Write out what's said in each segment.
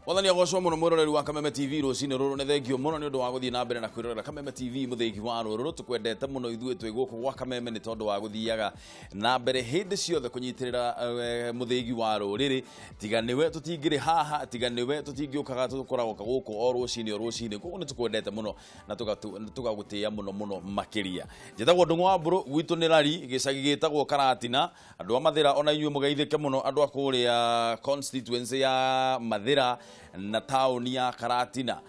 Mwathani agocwo mũno. Mwĩroreri wa Kameme TV, rũcinĩ rũrũ nĩ thengio mũno nĩ ũndũ wa gũthiĩ na mbere na kwĩrorera Kameme TV, mũthĩgi wa rũrũrũ. Tũkwendete mũno ithuĩ twĩ gũkũ gwa Kameme nĩ tondũ wa gũthiaga na mbere hĩndĩ ciothe kũnyitĩrĩra mũthĩgi wa rũrĩrĩ. Tiga nĩwe tũtingĩrĩ haha, tiga nĩwe tũtingĩũkaga tũkoragwo gũkũ o rũcinĩ o rũcinĩ. Koguo nĩ tũkwendete mũno na tũgagũtĩĩa mũno mũno makĩria. Njĩtagwo Ndũng'ũ wa Mbũrũ, gwitũ nĩ Rari, gĩcagi gĩtagwo Karatina. Andũ a Mathĩra, ona inyuĩ mũgeithĩke mũno, andũ a kũrĩa constituency ya Mathĩra na taũni ya Karatina.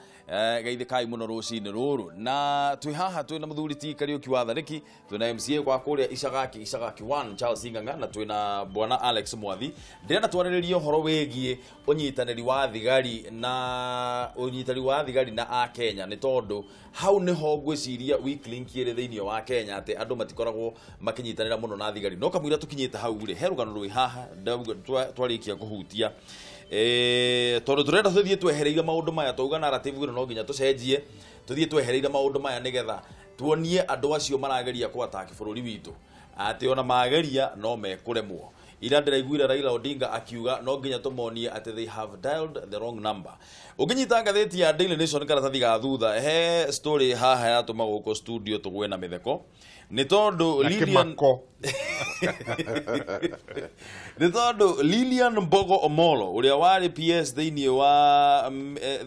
Geithĩkai mũno rũcinĩ rũrũ. Na twĩ haha twĩ na mũthuri ti Kariũki wa Tharĩki, twĩ na MCA kwa kũrĩa Icagaki, Icagaki 1 Charles Ng'ang'a, na twĩ na bwana Alex Mwathi. Ndĩrenda twarĩrĩrie ũhoro wĩgiĩ ũnyitanĩri wa thigari na Akenya, nĩ tondũ hau nĩho ngwĩciria weak link ĩrĩ thĩinĩ wa Kenya, atĩ andũ matikoragwo makĩnyitanĩra mũno na thigari. No kamũira tũkinyĩte hau rĩ, he rũgano rwĩ haha ndauga twarĩkia kũhutia, tondũ tũrenda tũthiĩ twehereire maũndũ maya. Twauga narrative ĩno no nginya tũcenjie, tũthiĩ twehereire maũndũ maya nĩgetha tuonie andũ acio marageria kũ-attack bũrũri witũ atĩ ona mageria no mekũremwo. Ira ndĩraiguire Raila Odinga akiuga no nginya tũmonie atĩ they have dialed the wrong number. Ũngĩnyita ngathĩti ya Daily Nation karatathi ga thutha, he story haha yatũma gũkũ studio tũgwe na mĩtheko, nĩ tondũ na Lilian kĩmako. Nĩ tondũ Lilian Mbogo Omolo, ũrĩa warĩ PS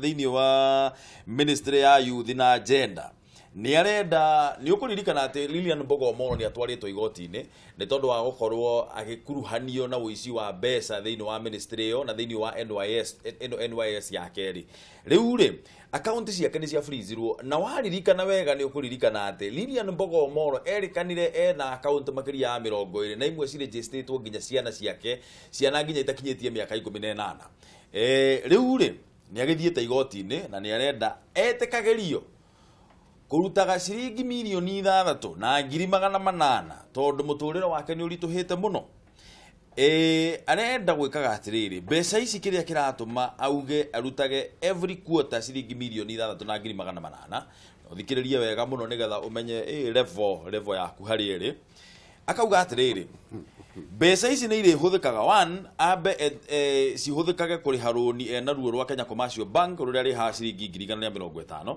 thĩinĩ wa ministry ya youth na gender, nĩ arenda. Nĩ ũkũririkana atĩ Lilian Mbogo Omolo nĩ atwarĩtwo igoti-inĩ nĩ tondũ wa gũkorwo agĩkuruhanio na ũici wa mbeca thĩinĩ wa ministry ĩyo na thĩinĩ wa NYS, ĩno NYS ya kerĩ. Rĩu rĩ, akaunti ciake nĩ cia freezirwo, na waririkana wega nĩ ũkũririkana atĩ Lilian Mbogo Omolo erĩkanire ena akaunti makĩria ya 21, imwe cirĩnjĩstĩtwo nginya ciana ciake, ciana nginya itakinyĩtie mĩaka 18. Rĩu rĩ, nĩ agĩthiĩte igoti-inĩ na nĩ arenda etĩkagĩrio kũrutaga ciringi 6,800,000, tondũ mũtũrĩre wake nĩ ũritũhĩte mũno. Arenda gwĩkaga atĩrĩrĩ, mbeca ici, kĩrĩa kĩratũma auge arutage every quarter ciringi 6,800,000, ũthikĩrĩrie wega mũno nĩgetha ũmenye level yaku harĩ ĩrĩ. Akauga atĩrĩrĩ, mbeca ici nĩ irĩhũthĩkaga, one, ambe cihũthĩkage kũrĩha rũni ena ruo rwa Kenya Commercial Bank rũrĩa rĩhaga ciringi 150,000,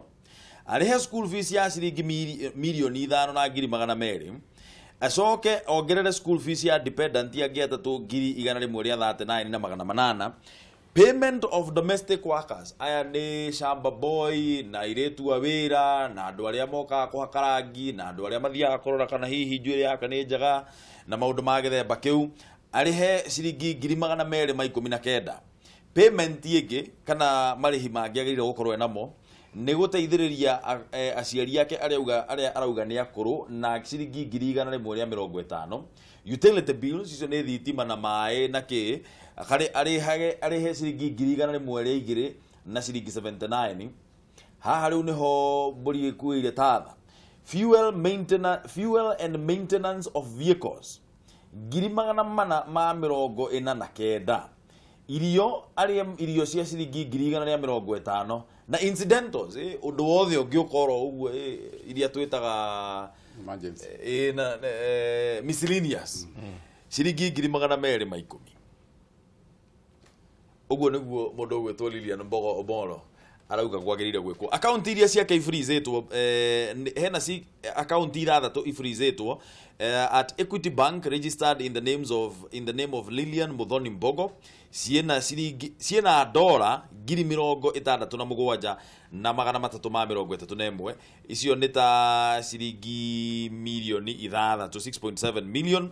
arĩhe school fees ya ciringi 5,200,000, acoke ongerere school fees ya dependent angĩ atatũ 139,800, payment of domestic workers, aya nĩ shamba boy na airĩtu a wĩra na andũ arĩa mokaga kũhaka rangi na andũ arĩa mathiaga kũrora kana hihi njuĩrĩ yake nĩ njega na maũndũ ma gĩthemba kĩu, arĩhe ciringi 219,000. Payment ĩngĩ kana marĩhi mangĩ agĩrĩire gũkorwo enamo nĩ gũteithĩrĩria aciari ake arĩa arĩa arauga nĩ akũrũ na ciringi 150,000. Utility bills, icio nĩ thitima na maĩ na kĩ, akarĩ arĩhage, arĩhe ciringi 102 na ciringi 79. Haha rĩu nĩho mbũri ĩkuĩire tatha. Fuel and maintenance of vehicles, 449,000. Irio, arĩe irio cia ciringi 150,000, na incidentals, ũndũ wothe ũngĩũka oro ũguo, iria twĩtaga emergency, na miscellaneous, ciringi 210,000. Ũguo nĩguo mũndũ ũgwĩtwo Lilian Mbogo Omolo arauga kwagĩrĩire gwĩkwo. Akaunti iria ciake ifreezĩtwo, hena akaunti ithathatũ ifreezĩtwo at Equity Bank, registered in the name of Lilian Muthoni Mbogo, ciĩna ciringi, ciĩna dora 67,331. Icio nĩ ta ciringi mirioni 6, 6.7 million.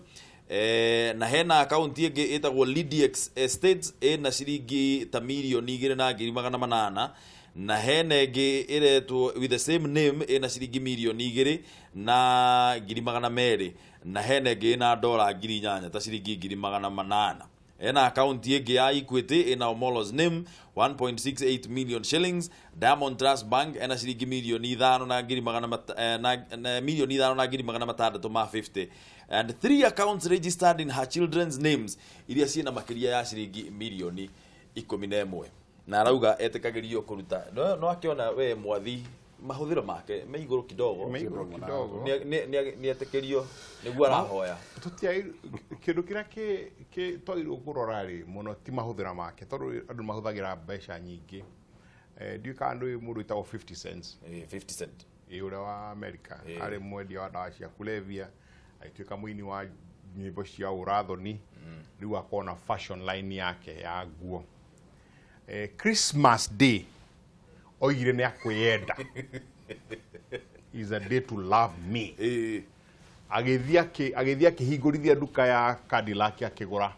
Na hena akaunti ĩngĩ ĩtagwo Lidiex Estates, ĩna ciringi ta 2,800,000, na hena ĩngĩ ĩretwo with the same name, ĩna ciringi 2,200,000, na hena ĩngĩ ĩna dora 8,000, ta ciringi 800,000. Ena akaunti ĩngĩ ya Equity ĩna Omolo's name, 1.68 million shillings. Diamond Trust Bank ena ciringi mirioni 5 na ngiri magana mata, eh, na, na, 5,650,000, and three accounts registered in her children's names, iria ciĩna makĩria ya ciringi 11,000,000, na arauga etĩkagĩrio kũruta no akĩona we Mwathi. Mahũthĩro make me igũrũ kidogo. Me igũrũ kidogo. Nĩ etĩkĩrio nĩguo arahoya. Tũtiagĩrĩirwo kĩndũ kĩrĩa kĩ twagĩrĩirwo kũrora rĩ mũno ti mahũthĩro make, tondũ andũ mahũthagĩra mbeca nyingĩ. Ndiũĩ kana nĩ mũndũ wĩtagwo 50 Cents. 50 Cent. Ĩ, ũrĩa wa America, arĩ mwendia wa ndawa cia kulevya, agĩtuĩka mũini wa nyĩmbo cia ũrathoni, rĩu akorwo na fashion line yake ya nguo. Christmas Day oigire nĩ akwĩyenda, "Is a day to love me." Agĩthiĩ akĩhingũrithia nduka ya Cadillac, akĩgũra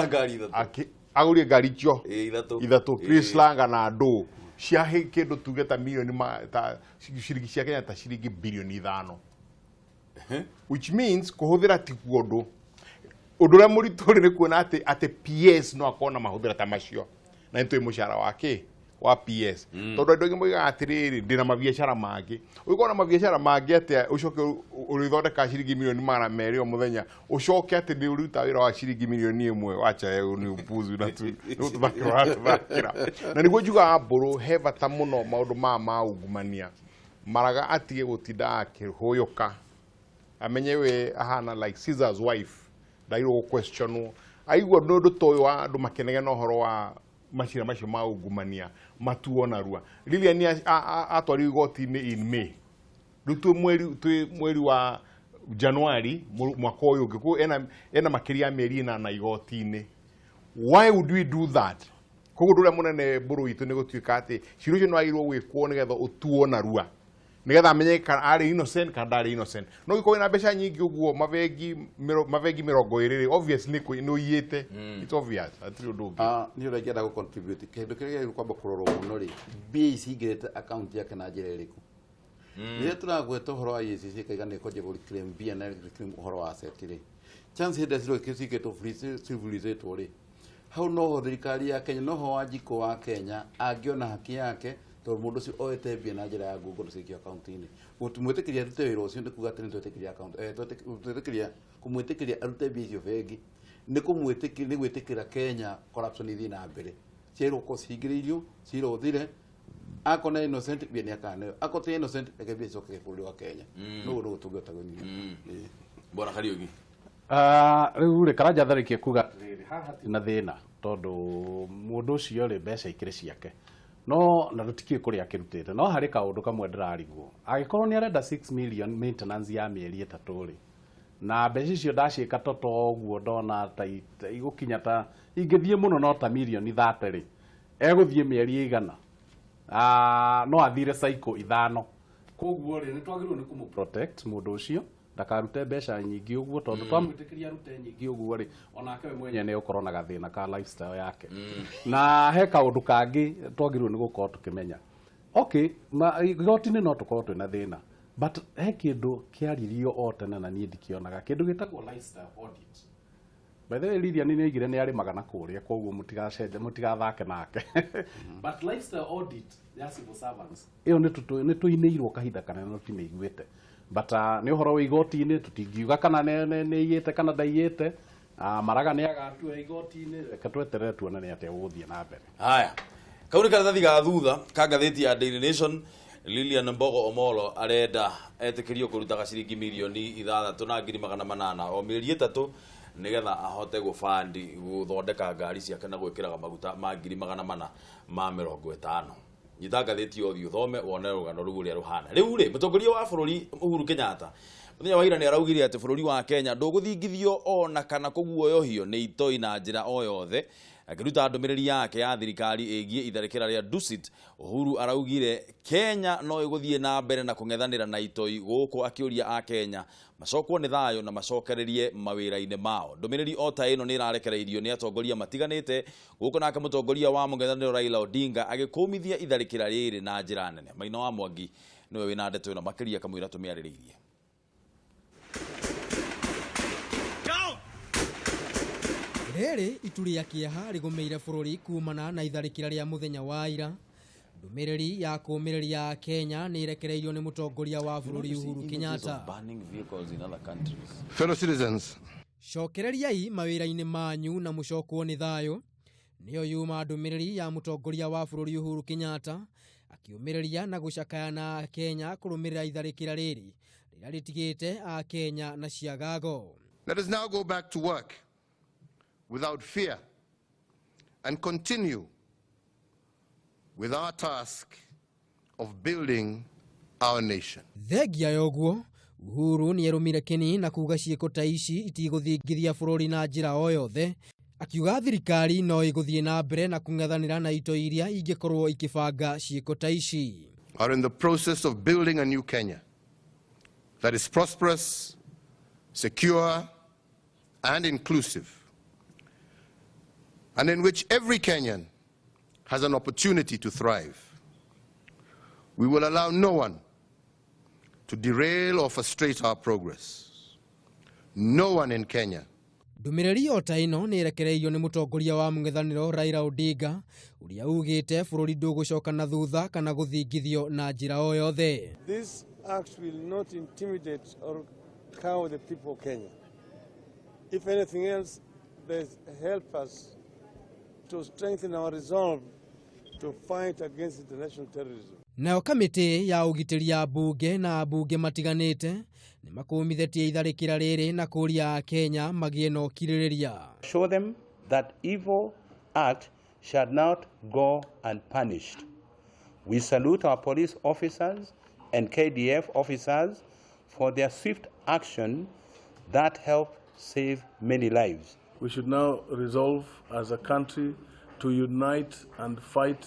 ngari ithatũ. Agũrire ngari icio ithatũ. Ithatũ, Chrysler na ndũ cia kĩndũ tuge ta milioni ta ciringi cia Kenya, ta ciringi bilioni 5, which means kũhũthĩra tiguo ũndũ. Ũndũ ũrĩa mũritũ rĩ nĩ kuona atĩ PS no akorwo na mahũthĩra ta macio, na nĩ tũĩ mũcara wa kĩ wa PS, tondũ andũ aingĩ moigaga atĩrĩrĩ, ndĩna mabiacara mangĩ. Ũngĩkorwo na mabiacara mangĩ atĩa, ũcoke ũrĩthondeka ciringi milioni 200 o mũthenya, ũcoke atĩ nĩ ũruta wĩra wa ciringi milioni 1? Wacha, nĩ upuzi na tu nĩ gũtũthakĩra ũratũthakĩra. Na nĩguo njugaga mbũrũ he bata mũno maũndũ maya ma ungumania. Maraga atige gũtinda akĩhũyũka, amenye we ahana like Caesar's wife, ndagĩrĩirwo gũ-questionwo. Aigua nĩ ũndũ ta ũyũ wa andũ makĩnegena ũhoro wa macira macio ma ungumania, matuo narua. Lilian atwarirwo igoti-inĩ in May, rĩu twĩ mweri wa Januari mwaka ũyũ ũngĩ. Koguo ena makĩria ya mĩeri 8 igoti-inĩ. Why would we do that? Koguo ũndũ ũrĩa mũnene mbũrũ witũ nĩ gũtuĩka atĩ cira ũcio nĩ wagĩrĩirwo gwĩkwo nĩgetha ũtuo narua, nĩgetha amenye kana arĩ innocent kana ndarĩ innocent. No ũngĩkorwo wĩna mbeca nyingĩ ũguo, mabengi 20 rĩ, obviously nĩ ũiyĩte. It's obvious, hatirĩ ũndũ ũngĩ. Ah, niĩ ũrĩa ingĩenda gũ-contribute, kĩndũ kĩrĩa gĩagĩrĩirwo kwamba kũrorwo mũno rĩ, mbia ici cingĩrĩte akaunti yake na njĩra ĩrĩkũ? Rĩrĩa tũragweta ũhoro wa EACC ĩkaiga nĩ ĩkwanjia gũ-reclaim mbia na reclaim ũhoro wa asset rĩ, chance hĩndĩ ĩrĩa cirokĩtwo ciburizĩtwo rĩ, hau noho thirikari ya Kenya, noho Wanjikũ wa Kenya angĩona haki yake, tondũ mũndũ ũcio oete mbia na njĩra ya ngungo na cikio akaunti-inĩ. Gũtimwĩtĩkĩria arute wĩra ũcio nĩ kuga atĩ nĩ twetĩkĩria account twetĩkĩria kũmwĩtĩkĩria arute mbia icio bengi, nĩ kũmwĩtĩkĩria, nĩ gwĩtĩkĩra Kenya corruption ithiĩ na mbere. Ciagĩrĩirwo gũkorwo cihingĩrĩirio, cira ũthire. Akorwo nĩ innocent, mbia nĩ akaneo. Akorwo ti innocent, reke mbia icoke bũrũri wa Kenya. Noguo nĩguo tũngĩhota kũnyihia. Ĩĩ. Bwana Kariuki. Ah, rĩu rĩ, Karanja tharĩkie kuga atĩrĩrĩ, haha hatirĩ na thĩna, tondũ mũndũ ũcio rĩ, mbeca ikĩrĩ ciake, no na tũtikĩũĩ kũrĩa akĩrutĩte. No harĩ kaũndũ kamwe ndĩrarigwo, angĩkorwo nĩ arenda 6 million maintenance ya mĩeri 3 rĩ, na mbeca icio ndaciĩka toto ũguo, ndona ta igũkinya ta ingĩthiĩ mũno no ta mirioni 30 rĩ, egũthiĩ mĩeri ĩigana? Ah, no athire cycle ithano. Koguo rĩ, nĩ twagĩrĩirwo nĩ kũmũ protect mũndũ ũcio ndakarute mbeca nyingĩ ũguo, tondũ twamwĩtĩkĩria arute nyingĩ ũguo rĩ, onake we mwenyewe nĩ egũkorwo na gathĩna ka lifestyle yake. Na he kaũndũ kangĩ twagĩrĩirwo nĩ gũkorwo tũkĩmenya. Okay, igoti-inĩ no tũkorwo twĩna thĩna, but he kĩndũ kĩaririo o tene na niĩ ndikĩonaga, kĩndũ gĩtagwo lifestyle audit. By the way, Lilian nĩ oigire nĩ arĩmaga na kũrĩa, koguo mũtigacenje, mũtigathake nake. But lifestyle audit ya civil servants ĩyo nĩ tũinĩirwo kahinda kanene no timĩiguĩte. But nĩ ũhoro wa igoti-inĩ, tũtingiuga kana nĩ iyĩte kana ndaiyĩte. Maraga nĩ agatua igoti-inĩ. Reke tweterere tuone nĩ atĩa gũgũthiĩ na mbere. Haya, kau nĩ karatathi ga thutha ka ngathĩti ya Daily Nation. Lilian Mbogo Omolo arenda etĩkĩrio kũrutaga ciringi 6,800,000 o mĩeri 3, nĩgetha ahote gũbandi gũthondeka ngari ciake na gwĩkĩraga maguta ma 450,000. Nyita ngathĩti yothe ũthome wone rũgano rũu ũrĩa rũhana. Rĩu rĩ, mũtongoria wa bũrũri Uhuru Kenyatta mũthenya wa ira nĩ araugire atĩ bũrũri wa Kenya ndũgũthingithio ona kana kũguoyohio nĩ itoi na njĩra o yothe. Akĩruta ndũmĩrĩri yake ya thirikari ĩgiĩ itharĩkĩra rĩa Dusit, Uhuru araugire Kenya no ĩgũthiĩ na mbere na kũng'ethanĩra na itoi gũkũ, akĩũria a Kenya macokwo nĩ thayũ na macokererie mawĩra-inĩ mao. Ndũmĩrĩri o ta ĩno nĩ ĩrarekereirio nĩ atongoria matiganĩte gũkũ, nake mũtongoria wa mũng'ethanĩro Raila Odinga agĩkũmithia itharĩkĩra rĩrĩ na njĩra nene. Maina wa Mwangi nĩwe wĩna ndeto ĩno makĩria kamũira tũmĩarĩrĩirie. Rĩrĩ itu rĩa kĩeha rĩgũmĩire bũrũri kumana na itharĩkĩra rĩa mũthenya wa ira. Ndũmĩrĩri ya kũũmĩrĩria Kenya nĩ ĩrekereirio nĩ mũtongoria wa bũrũri Uhuru Kenyatta. Banning vehicles in other countries. Fellow citizens, Cokereriai mawĩra-inĩ manyu na mũcokwo nĩ thayũ, nĩyo yuma ndũmĩrĩri ya mũtongoria wa bũrũri Uhuru Kenyatta. Akĩũmĩrĩria na gũcakaya na Akenya kũrũmĩrĩra itharĩkĩra rĩrĩ rĩrĩa rĩtigĩte Akenya na ciagago. Let us now go back to work without fear and continue with our task of building our nation. Thengia ya ũguo, Uhuru nĩerũmire kĩni na kuga ciĩko ta ici itigũthingithia bũrũri na njĩra o yothe, akiuga thirikari no ĩgũthiĩ na mbere na kũng'ethanĩra na itoi iria ingĩkorwo ikĩbanga ciĩko ta ici. Are in the process of building a new Kenya that is prosperous, secure, and inclusive, and in which every Kenyan has an opportunity to thrive. We will allow no one to derail or frustrate our progress. No one in Kenya. Ndũmĩrĩri o ta ĩno nĩ ĩrekereirio nĩ mũtongoria wa mũng'ethanĩro Raila Odinga, ũrĩa ugĩte bũrũri ndũgũcoka na thutha kana gũthingithio na njĩra o yothe. This act will not intimidate or cow the people of Kenya. If anything else, they help us to strengthen our resolve to fight against international terrorism. Nayo kamĩtĩ ya ũgitĩri ya mbunge na ambunge matiganĩte nĩ makũmithĩtie itharĩkĩra rĩrĩ na kũria Akenya magĩe na ũkirĩrĩria. Show them that evil act shall not go unpunished. We salute our police officers and KDF officers for their swift action that helped save many lives. We should now resolve as a country to unite and fight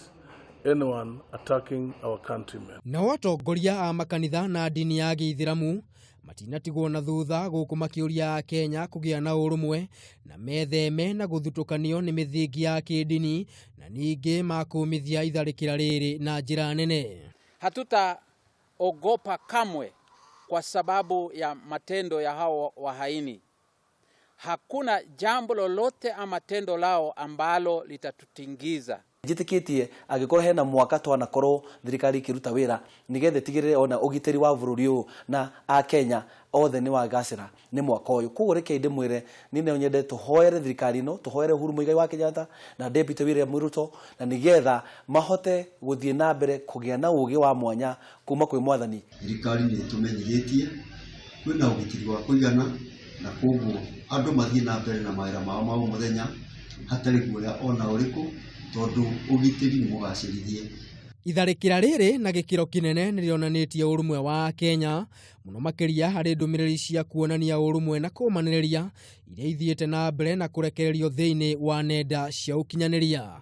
anyone attacking our countrymen. Nao atongoria a makanitha na ndini ya gĩithĩramu matinatigwo na thutha gũkũ makĩũria Akenya kũgĩa na ũrũmwe na metheme na gũthutũkanio nĩ mĩthingi ya kĩndini na ningĩ makũmithia itharĩkĩra rĩrĩ na njĩra nene. Hatutaogopa kamwe kwa sababu ya matendo ya hao wahaini. Hakuna jambo lolote ama tendo lao ambalo litatutingiza. Njĩtĩkĩtie angĩkorwo hena mwaka twanakorwo thirikari ĩkĩruta wĩra nĩgetha ĩtigĩrĩre ona ũgitĩri wa bũrũri ũyũ na Akenya othe nĩ wagacĩra nĩ mwaka ũyũ. Koguo reke ndĩmwĩre niĩ no nyende tũhoere thirikari ĩno, tũhoere Uhuru Muigai wa Kenyatta na Deputy William Ruto, na nĩgetha mahote gũthiĩ na mbere kũgĩa na ũgĩ wa mwanya kuma kwĩ mwathani. Thirikari nĩ ĩtũmenyithĩtie kwĩna ũgitĩri wa kũigana na koguo andũ mathiĩ na mbere na mawĩra mao ma o mũthenya hatarĩ guoya ona ũrĩkũ, tondũ ũgitĩri nĩ mũgacĩrithie. Itharĩkĩra rĩrĩ na gĩkĩro kĩnene nĩ rĩonanĩtie ũrũmwe wa Kenya mũno makĩria harĩ ndũmĩrĩri cia kuonania ũrũmwe na kũmanĩrĩria iria ithiĩte na mbere na kũrekererio thĩinĩ wa nenda cia ũkinyanĩria.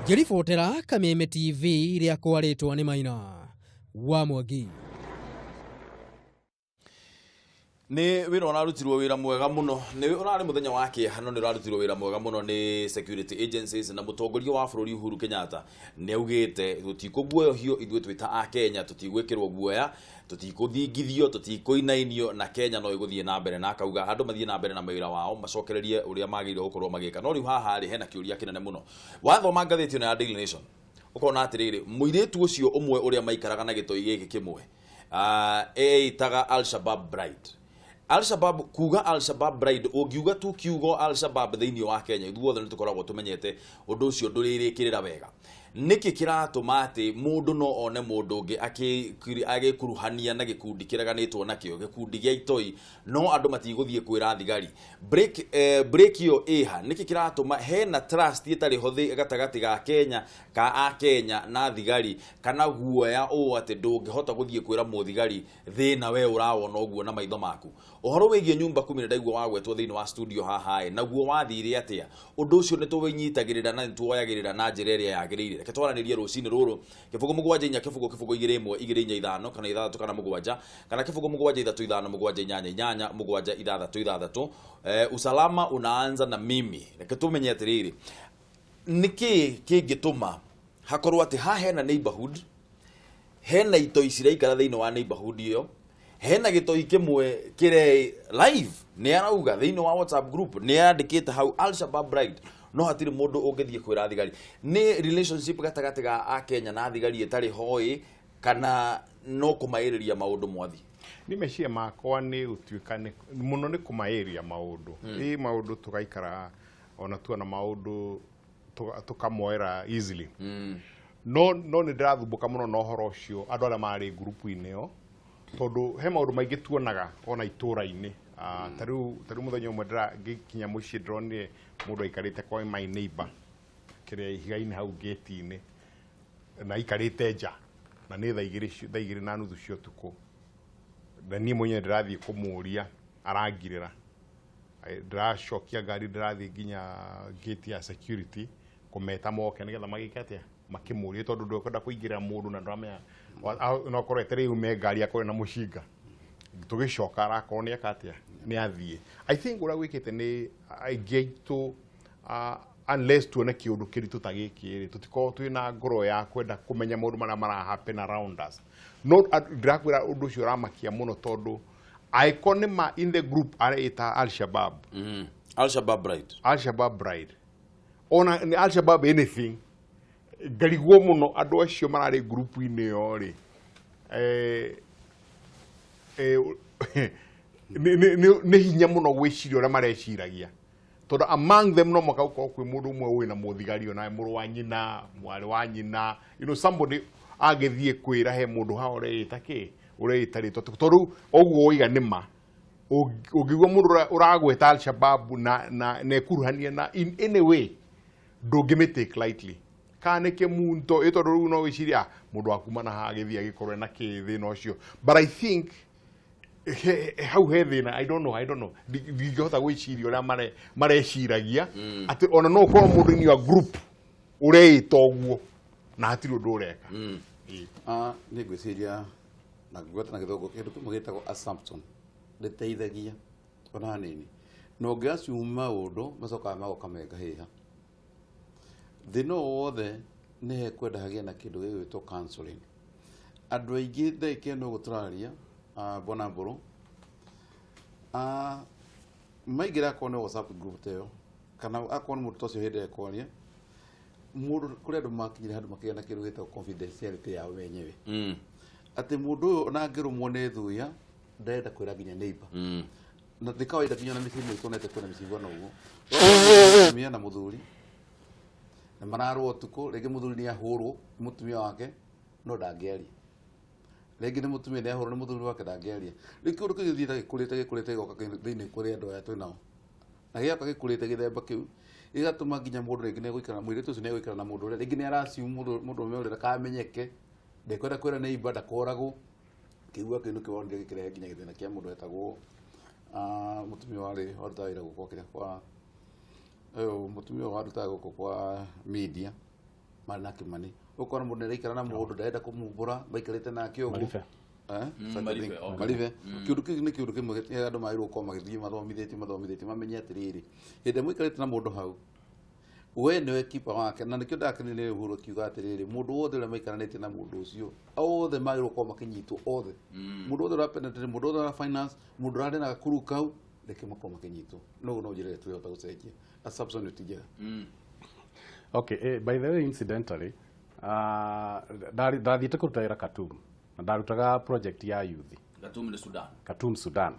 Ngĩribotera Kameme TV rĩa kwarĩtwo nĩ Maina wa Mwangi. Nĩ wĩra ũrarutirwo wĩra mwega mũno, nĩ ũrarĩ mũthenya wa kĩeha no nĩ ũrarutirwo wĩra mwega mũno nĩ security agencies na mũtongoria wa bũrũri Uhuru Kenyatta nĩ augĩte tũtikũguoyohio ithuĩ twĩ ta Akenya, tũtigwĩkĩrwo guoya, tũtikũthingithio, tũtikũinainio na Kenya no ĩgũthiĩ na mbere, na akauga andũ mathiĩ na mbere na mawĩra wao macokererie ũrĩa magĩrĩirwo gũkorwo magĩka. No rĩu haha rĩ hena kĩũria kĩnene mũno. Wathoma ngathĩti ĩno ya Daily Nation ũkona atĩrĩrĩ, mũirĩtu ũcio ũmwe ũrĩa maikaraga na gĩtoi gĩkĩ kĩmwe eĩtaga Al-Shabaab Bride. Al-Shabaab kuga Al-Shabaab Bride, ũngiuga tu kiugo Al-Shabaab thĩinĩ wa Kenya ithuothe nĩ tũkoragwo tũmenyete ũndũ ũcio ndũrĩrĩkĩrĩra wega. Nĩkĩ kĩratũma atĩ mũndũ no one mũndũ ũngĩ agĩkuruhania na gĩkundi kĩreganĩtwo nakĩo, gĩkundi gĩa itoi, no andũ matigũthiĩ kwĩra thigari break ĩyo ĩha? Nĩkĩ kĩratũma hena trust ĩtarĩ ho gatagatĩ ga Kenya ka Akenya na thigari, kana guoya ũũ atĩ ndũngĩhota gũthiĩ kwĩra mũthigari thĩna we ũrawona ũguo na maitho maku? Ũhoro wĩgiĩ nyumba kumi nĩ ndaigua wagwetwo thĩinĩ wa studio haha ĩ, naguo wathire atĩa? Ũndũ ũcio nĩ tũwĩnyitagĩrĩra na nĩ tuoyagĩrĩra na njĩra ĩrĩa yagĩrĩire. Reke twaranĩrie rũcinĩ rũrũ 0 7 4 0 0 2 1 2 4 5 kana 6 kana 7 kana 0 7 3 5 7 8 8 7 6 6. Usalama unaanza na mimi. Reke tumenye atĩrĩrĩ, nĩkĩ kĩngĩtũma hakorwo atĩ haha hena neighborhood, hena itoi ciraikara thĩinĩ wa neighborhood ĩyo, hena gĩtoi kĩmwe kĩre live nĩ arauga thĩinĩ wa WhatsApp group nĩ andĩkĩte hau Al-Shabaab Bride, no hatirĩ mũndũ ũngĩthiĩ kwĩra thigari. Nĩ relationship gatagatĩ ga Akenya na thigari ĩtarĩ hoi kana no kũmaĩrĩria maũndũ mwathi? Nĩ meciria makwa nĩ gũtuĩka mũno nĩ kũmaĩria maũndũ. Ĩ maũndũ tũgaikara ona tuona maũndũ tũkamoera easily. No no nĩ ndĩrathumbũka mũno na ũhoro ũcio, andũ arĩa marĩ ngurubu-inĩ ĩyo, tondũ he maũndũ maingĩ tuonaga ona itũra-inĩ. Ta rĩu mũthenya ũmwe ngĩkinya mũciĩ, ndĩronire mũndũ aikarĩte kwa my neighbor kĩrĩa ihiga-inĩ hau gate-inĩ, na aikarĩte nja, na nĩ 2:30 cia ũtukũ, na niĩ mwenyewe ndĩrathiĩ kũmũria, arangirĩra. Ndĩracokia ngari, ndĩrathiĩ nginya gate ya security kũmeta moke nĩgetha magĩke atĩa, makĩmũrie, tondũ ndũkwenda kũingĩrĩra mũndũ na ndũramenya no akorwo etereire ume ngari, akorwo na mũcinga. Tũgĩcoka arakorwo nĩ eka atĩa, nĩ athiĩ. I think ũrĩa gwĩkĩte nĩ aingĩ aitũ, unless tuone kĩũndũ kĩritũ ta gĩkĩ rĩ, tũtikoragwo twĩna ngoro ya kwenda kũmenya maũndũ marĩa mara happen around us. No ndĩrakwĩra, ũndũ ũcio ũramakia mũno, tondũ angĩkorwo nĩ ma in the group areĩta Al-Shabab. Al-Shabab Bride. Al-Shabab Bride, ona nĩ Al-Shabab anything, ngarigwo mũno andũ acio mararĩ ngurubu-inĩ ĩyo rĩ, nĩ hinya mũno gwĩciria ũrĩa mareciragia, tondũ among them no mũhaka gũkorwo kwĩ mũndũ ũmwe wĩna mũthigari, ona mũrũ wa nyina, mwarĩ wa nyina, somebody agĩthiĩ kwĩra he mũndũ haha ũreĩta kĩ, ũreĩta rĩtwa, tondũ ũguo woiga nĩ ma. Ũngĩigua mũndũ ũragweta Al-Shabab na ekuruhania na in any way, ndũngĩmĩ take lightly, kana nĩ kĩmunto ĩ, tondũ rĩu no wĩcirie, ah, mũndũ wa kuma na haha agĩthiĩ agĩkorwo ena kĩ thĩna ũcio. But I think hau he thĩna. I don't know, I don't know. Ndingĩhota gwĩciria ũrĩa mareciragia, atĩ ona no ũkorwo mũndũ in your group ũreĩta ũguo na hatirĩ ũndũ ũreka. Ĩĩ. Ah, nĩ ngwĩciria na ngwĩta na gĩthũngũ kĩndũ kĩmwe gĩtagwo assumption ndĩteithagia ona hanini, na ũngĩ assume maũndũ macokaga magoka mengahĩha. Thĩna o wothe nĩ hekwenda hagĩe na kĩndũ gĩgwĩtwo counseling. Andũ aingĩ ndagĩka ĩno ũguo tũraria, bwana Mbũrũ, maingĩra akorwo nĩ WhatsApp group ta ĩyo, kana akorwo nĩ mũndũ ta ũcio hĩndĩ ĩrĩa ekwaria mũndũ, kũrĩ andũ makinyire handũ makĩgĩa na kĩndũ gĩtagwo confidentiality yao wenyewe, atĩ mũndũ ũyũ ona angĩrũmwo nĩ thuya, ndarenda kwĩra nginya neighbor. Na nĩ kawaida nginya na mĩciĩ-inĩ tuonete kwĩna mĩciĩ ĩhuana ũguo. Ũgakora mũtumia na mũthuri na mararũa ũtukũ, rĩngĩ mũthuri nĩ ahũrwo nĩ mũtumia wake no ndangĩaria, rĩngĩ nĩ mũtumia nĩ ahũrwo nĩ mũthuri wake, ndangĩaria. Rĩu kĩũndũ kĩu gĩthiĩte gĩkũrĩte gĩkũrĩte, gĩgoka thĩinĩ kũrĩ andũ aya twĩ nao, na gĩgoka gĩkũrĩte gĩthemba kĩu, gĩgatũma nginya mũndũ rĩngĩ nĩegũikara, mũirĩtu ũcio nĩegũikara na mũndũ ũrĩa rĩngĩ nĩ araciu mũndũ ũrĩa ndakamenyeke, ndekwenda kwĩra neighbor ndakoragwo. Kĩigua kĩu nĩkĩo wonire gĩkĩrehe nginya gĩthĩna kĩa mũndũ wetagwo, mũtumia warĩ warutaga wĩra gũkũ kĩrĩa kwa ũyũ mũtumia ũyũ warutaga gũkũ kwa media marĩ na Kĩmani. Ũkona mũndũ nĩaraikara na mũndũ, ndarenda kũmumbũra, maikarĩte nake ũguo. Maribe. Eh? Such a Maribe, thing. okay. Maribe. Kĩũndũ kĩu nĩ kĩũndũ kĩmwe kĩrĩa andũ magĩrĩirwo gũkorwo magĩthiĩ mathomithĩtio, mamenye atĩrĩrĩ, hĩndĩ ĩrĩa mũikarĩte na mũndũ hau, we nĩwe kipa wake. Na nĩkĩo ndakenire nĩ Uhuru akiuga atĩrĩrĩ, mũndũ wothe ũrĩa maikaranĩtie na mũndũ ũcio, othe magĩrĩirwo gũkorwo makĩnyitwo othe, mũndũ wothe ũra penetrate, mũndũ wothe ũra finance, mũndũ ũrarĩ na gakuru kau, reke makorwo makĩnyitwo. No no njĩra ĩrĩa tũrĩhota gũcenjia assumption ti njega. Okay, by the way, incidentally, ndathiĩte kũruta wĩra Khartoum na ndarutaga project ya youth. Khartoum nĩ Sudan. Khartoum, Sudan.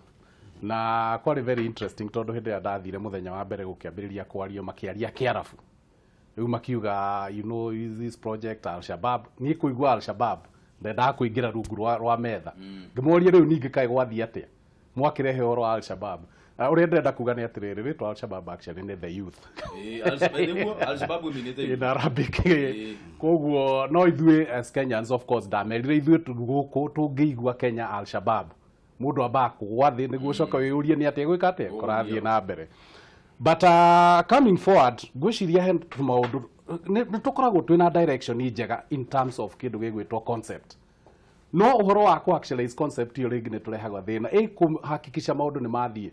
Na kwarĩ very interesting, tondũ hĩndĩ ĩrĩa ndathire mũthenya wa mbere, gũkĩambĩrĩria kwario, makĩaria Kĩarabu. Rĩu makiuga, this project Al-Shabab. Niĩ kũigua Al-Shabab ndendaga kũingĩra rungu rwa metha, ngĩmoria, rĩu ningĩ kaĩ gwathiĩ atĩa mwakĩrehe ũhoro wa Al-Shabab? Ũrĩa ndĩrenda kuga nĩ atĩrĩrĩ, rĩtwa Al-Shabab actually nĩ the youth. Nĩguo Al-Shabab iminĩte in Arabic. Koguo no ithuĩ as Kenyans, of course, ndamerire ithuĩ gũkũ tũngĩigua Kenya Al-Shabab, mũndũ ambaga kũgwa thĩ nĩguo ũcoke wĩyũrie nĩ atĩa gwĩka atĩa kũrathiĩ na mbere. But coming forward, ngwĩciria he tũmaũndũ nĩ tũkoragwo twĩna direction njega in terms of kĩndũ gĩgwĩtwo concept, no ũhoro wa ku actualize concept ĩyo rĩngĩ nĩ tũrehaga thĩna ĩ kũhakikisha maũndũ nĩ mathiĩ.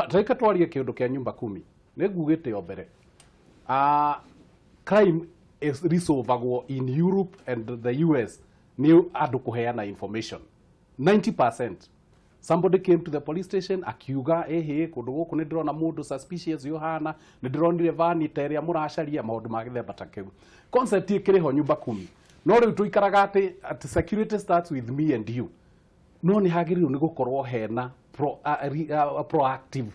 Tareke twarie kĩũndũ kĩa nyumba kumi, nĩ ngugĩte o mbere, crime is resolvagwo in Europe and the US nĩ andũ kũheana information 90%. Somebody came to the police station akiuga, ĩhĩ, kũndũ gũkũ nĩ ndĩrona mũndũ suspicious ũhana, nĩ ndĩronire vani ta ĩrĩa mũracaria, maũndũ ma gĩthemba ta kĩu. Concept ĩkĩrĩ ho nyumba kumi, no rĩu tũikaraga atĩ security starts with me and you, no nĩ hagĩrĩirwo nĩ gũkorwo hena proactive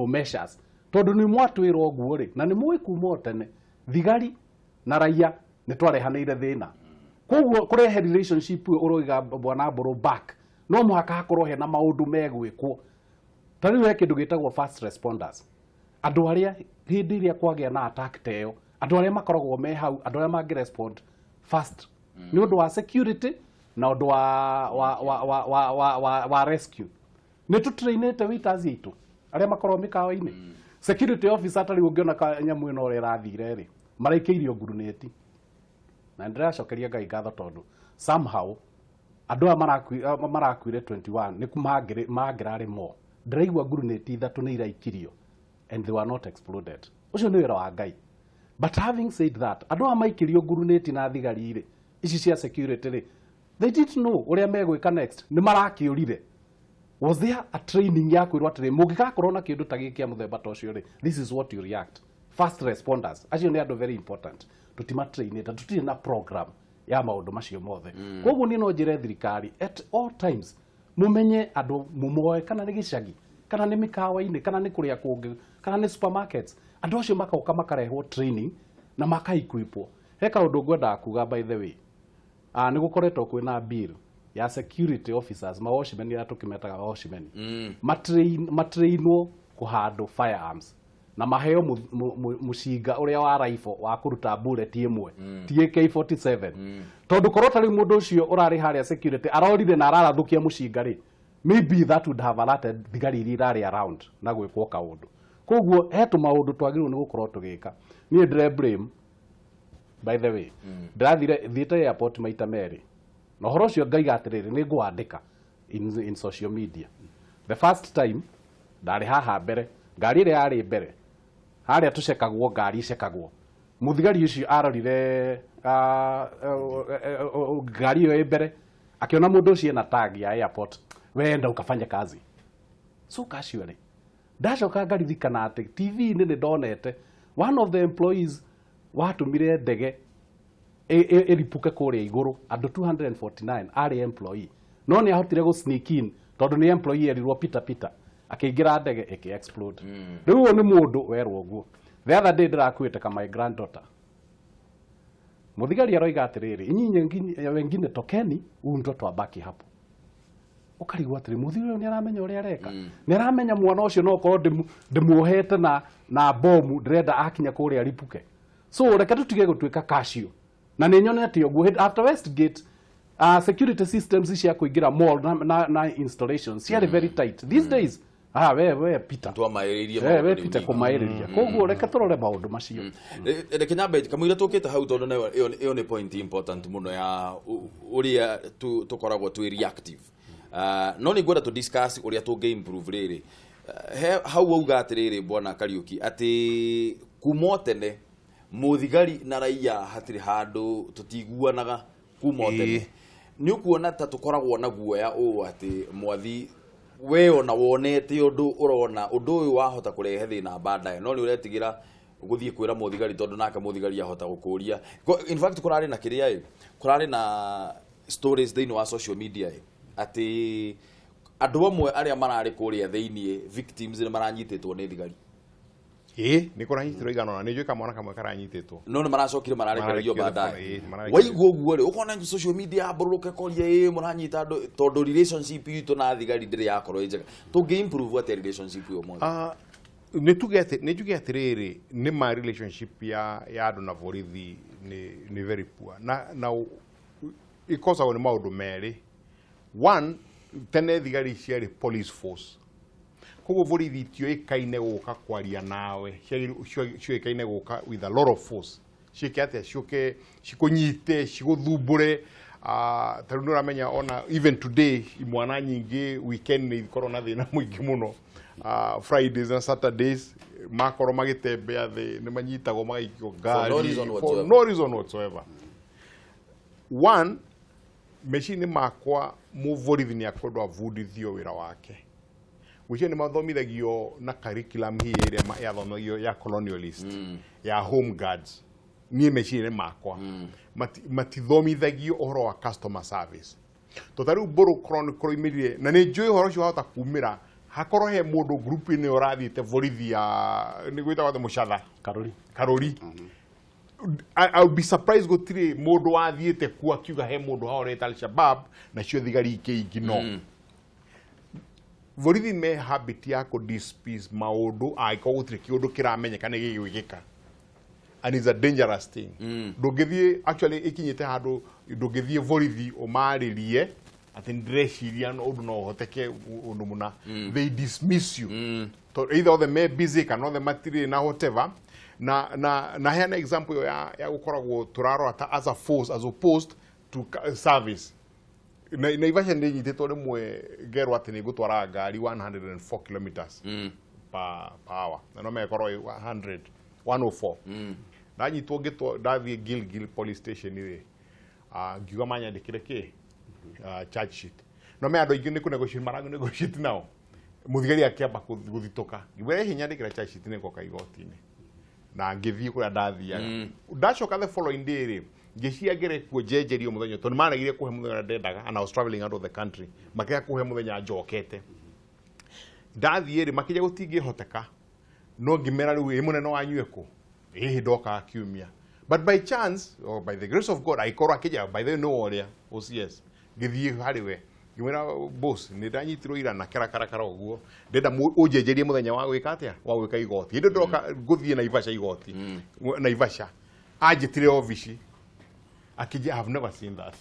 measures, tondũ nĩ mwatwĩra ũguo rĩ, na nĩ mũĩ kuma o tene thigari na raia Nĩ twarehanĩire thĩna. Koguo kũrehe relationship ĩyo ũroiga bwana Mbũrũ back, no mũhaka hakorwo hena maũndũ megwĩkwo. Ta rĩu he kĩndũ gĩtagwo first responders, andũ arĩa hĩndĩ ĩrĩa kwagĩa na attack ta ĩyo, andũ arĩa makoragwo me hau, andũ arĩa mangĩ respond fast nĩ ũndũ wa security na ũndũ wa rescue. Nĩ tũtrainĩte waiters aitũ arĩa makoragwo mĩkawa-inĩ, security officer. Ta rĩu ũngĩona ka nyamũ ĩno ũrĩa ĩrathire rĩ, maraikĩirio ngurunĩti, na ndĩracokeria Ngai ngatho tondũ somehow andũ aya marakuire 21 nĩ mangĩrarĩ more. Ndĩraigua ngurunĩti ithatũ nĩ iraikirio and they were not exploded. Ũcio nĩ wĩra wa Ngai. But having said that, andũ aya maikĩrio ngurunĩti na thigari rĩ, ici cia security rĩ, they didn't know ũrĩa megwĩka next, nĩ marakĩũrire. Was there a training ya kwĩrwo atĩrĩ, mũngĩgakorwo na kĩndũ ta gĩkĩ kĩa mũthemba ta ũcio rĩ, this is what you react? First responders acio nĩ andũ very important. Tũtimatrainĩte, tũtirĩ na program ya maũndũ macio mothe. Koguo niĩ no njĩre thirikari, at all times mumenye andũ mumoe, kana nĩ gĩcagi, kana nĩ mĩkawa-inĩ, kana nĩ kũrĩa kũngĩ, kana nĩ supermarkets, andũ acio makoka makarehwo training na makaequipwo. He kaũndũ ngwendaga kuga, by the way. Nĩ gũkoretwo kwĩna bill ya security officers, ma watchmen arĩa tũkĩmetaga watchmen, matrainwo kũhandle firearms na maheo mũcinga ũrĩa wa rifle wa kũruta bullet ĩmwe, ti AK47, tondũ korwo ta rĩu mũndũ ũcio ũrarĩ harĩa security arorire na ararathũkia mũcinga rĩ, maybe that would have alerted thigari iria irarĩ around na gwĩkwo kaũndũ. Koguo he tũmaũndũ twagĩrĩirwo nĩ gũkorwo tũgĩka. Niĩ ndĩre blame, by the way. Ndĩrathire, thiĩte airport maita merĩ, na ũhoro ũcio ngaiga atĩrĩrĩ, nĩ ngũwandĩka in social media. The first time ndarĩ haha mbere, ngari ĩrĩa yarĩ mbere harĩa tũcekagwo, ngari icekagwo, mũthigari ũcio arorire ngari ĩyo ĩ mbere, akĩona mũndũ ũcio ena tag ya airport, wenda ukafanya kazi. So casually ndacoka ngaririkana atĩ TV-inĩ nĩ ndonete one of the employees watũmire ndege ĩripuke kũrĩa igũrũ, andũ 249, arĩ employee, no nĩ ahotire gũ sneak in tondũ nĩ employee erirwo pita pita, akĩingĩra ndege ĩkĩ explode. Rĩu ũyũ nĩ mũndũ werwo ũguo. The other day ndĩrakuĩte ka my granddaughter, mũthigari aroiga atĩrĩrĩ, inyinyi wengine tokeni, huyu mtoto abaki hapo. Ũkarigwo atĩrĩ, mũthigari ũyũ nĩ aramenya ũrĩa areka? Nĩ aramenya mwana ũcio no korwo ndĩmuohete na bomu, ndĩrenda akinya kũrĩa ripuke? So reke tũtige gũtuĩka casual, na nĩ nyonete ũguo after Westgate, security systems cia kũingĩra mall na installations ciarĩ very tight. These days, we Peter twamaĩrĩirie. We Peter kũmaĩrĩria. Koguo reke tũrore maũndũ macio. Reke nyambe kamũira tũkĩte hau, tondũ nayo ĩyo nĩ point important mũno ya ũrĩa tũkoragwo twĩ reactive. No nĩ ngwenda tũ discuss ũrĩa tũngĩ improve rĩrĩ. He hau wauga atĩrĩrĩ, bwana Kariuki, atĩ kuma o tene mũthigari na raia hatirĩ handũ tũtiguanaga kuma o tene. Nĩ ũkuona ta tũkoragwo na guoya ũũ atĩ mwathi we ona wonete ũndũ, ũrona ũndũ ũyũ wahota kũrehe thĩna baadaye, no nĩ ũretigĩra gũthiĩ kwĩra mũthigari tondũ nake mũthigari ahota gũkũria. In fact, kũrarĩ na kĩrĩa ĩ, kũrarĩ na stories thĩinĩ wa social media ĩ, atĩ andũ amwe arĩa mararĩ kũrĩa thĩinĩ, victims, nĩ maranyitĩtwo nĩ thigari. Ĩ, nĩ kũranyitirwo igana ona nĩ njũĩ kamwana kamwe karanyitĩtwo. No nĩ maracokire mararekererio Mararekererio baadaye. Ĩ, mararekererio. Waigua ũguo rĩ, ũkona social media yambũrũrũke koria ĩ mũranyita andũ tondũ relationship itũ na thigari ndĩrĩ yakorwo ĩ njega. Tũngĩ improve atĩa relationship ĩyo mothe? Nĩ tuge atĩ, nĩ njuge atĩrĩrĩ, nĩ ma relationship ya andũ na borithi nĩ very poor, na ĩkosagwo nĩ maũndũ merĩ. One, tene thigari ciarĩ police force, koguo borithi itioĩkaine gũka kwaria nawe. Cioĩkaine gũka with a lot of force, ciĩke atĩa, ciũke cikũnyite, cigũthumbũre. Ta rĩu nĩ ũramenya ona even today imwana nyingĩ weekend nĩ ikorwo na thĩna mũingĩ mũno. Fridays na Saturdays makorwo magĩtembea thĩ nĩ manyitagwo magaikio ngari. No reason For whatsoever. no reason whatsoever. One, meciria-inĩ makwa, mũborithi nĩ akwendwo abundithio wĩra wake. Gwĩciria nĩ mathomithagio na curriculum hii ĩrĩa yathomagio ya colonialist, ya home guards. Niĩ meciria-inĩ makwa, matithomithagio ũhoro wa customer service. To ta rĩu mbũrũ korwo nĩ kũroimĩrire, na nĩ njũĩ ũhoro ũcio wahota kumĩra hakorwo he mũndũ group-inĩ ũrathiĩte borithi ya nĩ gwĩtagwo atĩ mũcatha. Karũri. Karũri. I would be surprised gũtirĩ mũndũ wathiĩte kuo akiuga he mũndũ haorete Al-Shabaab nacio thigari ikĩingino. Borithi me habit ya kũ dismiss maũndũ angĩkorwo gũtirĩ kĩũndũ kĩramenyeka nĩ gĩgwĩkĩka, and it's a dangerous thing. Ndũngĩthiĩ, actually ĩkinyĩte handũ ndũngĩthiĩ borithi ũmarĩrie atĩ ndĩreciria ũndũ no ũhoteke ũndũ mũna, they dismiss you. Tondũ either othe me busy kana othe matirĩ na whatever. Na heana example ĩyo ya gũkoragwo tũrarora ta as a force as opposed to service. Na Naivasha nĩ nyitĩtwo rĩmwe ngerwo atĩ nĩ ngũtwara ngari 104 kilometers per hour, na no mekorwo ĩ 100 104. Ndanyitwo ngĩtwo, ndathiĩ Gilgil police station rĩ, ngiuga manyandĩkĩre kĩ charge sheet, no me andũ aingĩ nĩ kũ negotiate mara negotiate nao. Mũthigari akĩamba gũthitũka, ngĩmwĩra hihi nyandĩkĩra charge sheet nĩ ngoka igoti-inĩ, na ngĩthiĩ kũrĩa ndathiaga. Ndacoka the following day rĩ, ngĩcia ngere kuo njenjerio mũthenya, tondũ nĩmaregire kũhe mũthenya ũrĩa ndendaga, and I was traveling out of the country, makĩaga kũhe mũthenya njokete. Ndathiĩ rĩ, makĩnja gũtingĩhoteka, no ngĩmera rĩu ĩ mũnene wanyu ekũ ĩhĩ ndokaga kiumia, but by chance or by the grace of God agĩkorwo akĩnja, by the way nĩwe ũrĩa OCS. Ngĩthiĩ harĩ we ngĩmwĩra, "Boss, nĩ ndanyitirwo ira na karakarakara ũguo, ndĩrenda ũnjenjerie mũthenya wa gwĩka atĩa, wa gwĩka igoti hĩndĩ ndoka ngũthiĩ Naivasha igoti Naivasha." Anjĩtire obici akĩnjĩra, "I have never seen that."